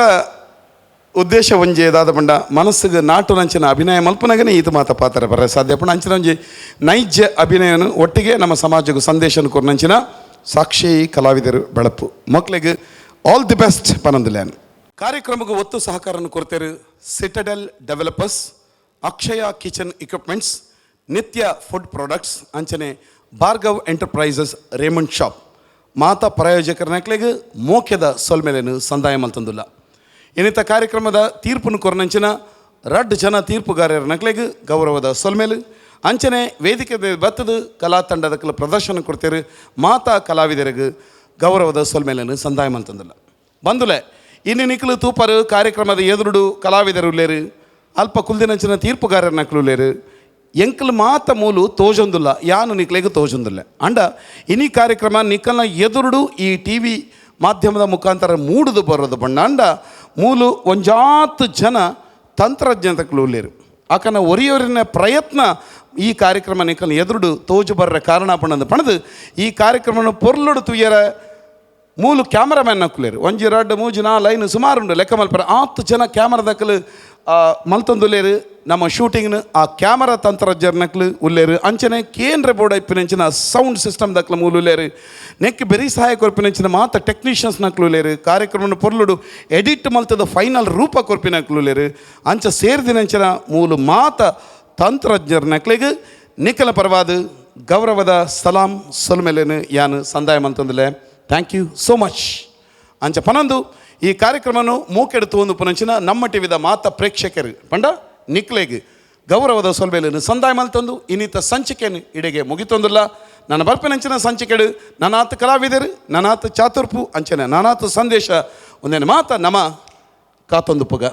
ಉದ್ದೇಶ ಒಂಜಿ ದಾದ ಪಂಡ ಮನಸ್ಸಿಗೆ ನಾಟು ನಂಚಿನ ಅಭಿನಯ ಮಲ್ಪನಗನೇ ಈತ ಮಾತ ಪಾತ್ರ ಬರ ಸಾಧ್ಯ ಪಂಡ ಅಂಚಿನ ಒಂಜಿ ನೈಜ ಅಭಿನಯನು ಒಟ್ಟಿಗೆ ನಮ್ಮ ಸಮಾಜಕ್ಕೆ ಸಂದೇಶನ ಕೊರ್ನಂಚಿನ ಸಾಕ್ಷಿ ಕಲಾವಿದರು ಬೆಳಪು ಮಕ್ಕಳಿಗೆ all the best ಪನಂದುಲ್ಯಾನ್. ಕಾರ್ಯಕ್ರಮಕ್ಕೆ ಒತ್ತು ಸಹಕಾರವನ್ನು ಕೊಡ್ತೇರು Citadel developers, Akshaya kitchen equipments, Nithya food products, ಅಂಚನೆ ಭಾರ್ಗವ್ enterprises Raymond shop. ಮಾತಾ ಪ್ರಾಯೋಜಕರ ನಕ್ಲೆಗ್ ಮೋಕ್ಯದ ಸೊಲ್ಮೆಲೆನು ಸಂದಾಯ ಮಲ್ತಂದುಲ್ಲ. ಇನ್ನಿತ ಕಾರ್ಯಕ್ರಮದ ತೀರ್ಪುನು ಕೊರನಂಚಿನ ರಡ್ ಜನ ತೀರ್ಪುಗಾರರ ನಕ್ಲೆಗ್ ಗೌರವದ ಸೊಲ್ಮೆಲು ಅಂಚನೆ ವೇದಿಕೆ ಬತ್ತದ ಕಲಾ ತಂಡದ ಕೆಲ ಪ್ರದರ್ಶನ ಕೊಡ್ತೇರು ಮಾತಾ ಕಲಾವಿದರಿಗೆ ಗೌರವದ ಸೊಲ್ಮೆಲೆನು ಸಂದಾಯ ಮಲ್ತಂದುಲ್ಲ. ಬಂದುಲೆ ಇನ್ನು ನಿಕ್ಲು ತೂಪರು ಕಾರ್ಯಕ್ರಮದ ಎದುರುಡು ಕಲಾವಿದರು ಉಲ್ಲೇರು, ಅಲ್ಪ ಕುಲ್ದಿನಂಚಿನ ತೀರ್ಪುಗಾರರ ನಕ್ಲು ಉಲ್ಲೇರು, ಎಂಕಲ್ ಮಾತ ಮೂಲು ತೋಜೊಂದುಲ್ಲ ಯಾನು ನಿಕ್ಲೆಗ್ ತೋಜೊಂದುಲ್ಲ. ಅಂಡ ಇನಿ ಕಾರ್ಯಕ್ರಮ ನಿಕ್ಕಲ್ನ ಎದುರುಡು ಈ ಟಿ ವಿ ಮಾಧ್ಯಮದ ಮುಖಾಂತರ ಮೂಡುದು ಬರೋದು ಬಣ್ಣ ಅಂಡ ಮೂಲು ಒಂಜಾತ್ ಜನ ತಂತ್ರಜ್ಞತಕ್ಲು ಉಲ್ಲೇರು. ಆಕನ ಒರಿಯೋರಿನ ಪ್ರಯತ್ನ ಈ ಕಾರ್ಯಕ್ರಮ ನಿಕ್ಕಲ್ನ ಎದುರುಡು ತೋಜು ಬರ್ರ ಕಾರಣ ಪಣದು ಪಣದು ಈ ಕಾರ್ಯಕ್ರಮನ ಪೊರ್ಲುಡು ತುಯ್ಯರ ಮೂಲು ಕ್ಯಾಮರಾಮ್ಯಾನ್ ನಕ್ಕುಲೇರು ಒಂಜಿ ರಡ್ಡು ಮೂಜಿ ನಾ ಲೈನ್ ಸುಮಾರು ಉಂಡು ಲೆಕ್ಕ ಮಲ್ಪರ ಆತ್ತು ಜನ ಕ್ಯಾಮರಾದಕ್ಕಲು ಮಲ್ತೊಂದುಲ್ಲೇರು ನಮ್ಮ ಶೂಟಿಂಗ್ನ ಆ ಕ್ಯಾಮರಾ ತಂತ್ರಜ್ಞರ್ನಕ್ಲು ಉಲ್ಲೇರು ಅಂಚನೆ ಕೇಂದ್ರ ಬೋರ್ಡ್ ಇಪ್ಪಿನಂಚಿನ ಸೌಂಡ್ ಸಿಸ್ಟಮ್ ದಕ್ಲ ಮೂಲು ಉಲ್ಲೇರು ನೆಕ್ ಬೆರಿ ಸಹಾಯ ಕೊರ್ಪಿನಂಚಿನ ಮಾತ ಟೆಕ್ನಿಷಿಯನ್ಸ್ ನಕ್ಲು ಉಲ್ಲೇರು ಕಾರ್ಯಕ್ರಮನ ಪೊರ್ಲುಡು ಎಡಿಟ್ ಮಲ್ತದ ಫೈನಲ್ ರೂಪ ಕೊರ್ಪಿನಕ್ಲು ಉಲ್ಲೇರು ಅಂಚ ಸೇರ್ದಿನಂಚಿನ ಮೂಲು ಮಾತ ತಂತ್ರಜ್ಞರ್ನಕ್ಲಿಗೆ ನಿಖಲ ಪರವಾದ ಗೌರವದ ಸಲಾಂ ಸೊಲ್ಮೆಲೇನು ಯಾನು ಸಂದಾಯ ಮಂತಂದುಲೆ. Thank you so much. ಅಂಚ ಪನಂದು ಈ ಕಾರ್ಯಕ್ರಮನು ಮೂಕೆಡುತ್ತು ಒಂದು ಪುನಂಚಿನ ನಮ್ಮ ಟಿವಿದ ಮಾತ ಪ್ರೇಕ್ಷಕರು ಪಂಡ ನಿಕ್ಲೆಗ್ ಗೌರವದ ಸೊಲ್ಬೇಲನ್ನು ಸಂದಾಯ ಮಲ್ತಂದು ಇನ್ನಿತ ಸಂಚಿಕೆಯನ್ನು ಇಡೆಗೆ ಮುಗಿತೊಂದಿಲ್ಲ. ನನ್ನ ಬರ್ಪಿನಂಚಿನ ಸಂಚಿಕೆಡು ನನಾತ್ ಕಲಾವಿದರು ನನಾತ್ ಚಾತುರ್ಪು ಅಂಚನೆ ನನಾತ್ ಸಂದೇಶ ಒಂದೇನು ಮಾತ ನಮ ಕಾತೊಂದು ಪುಗ.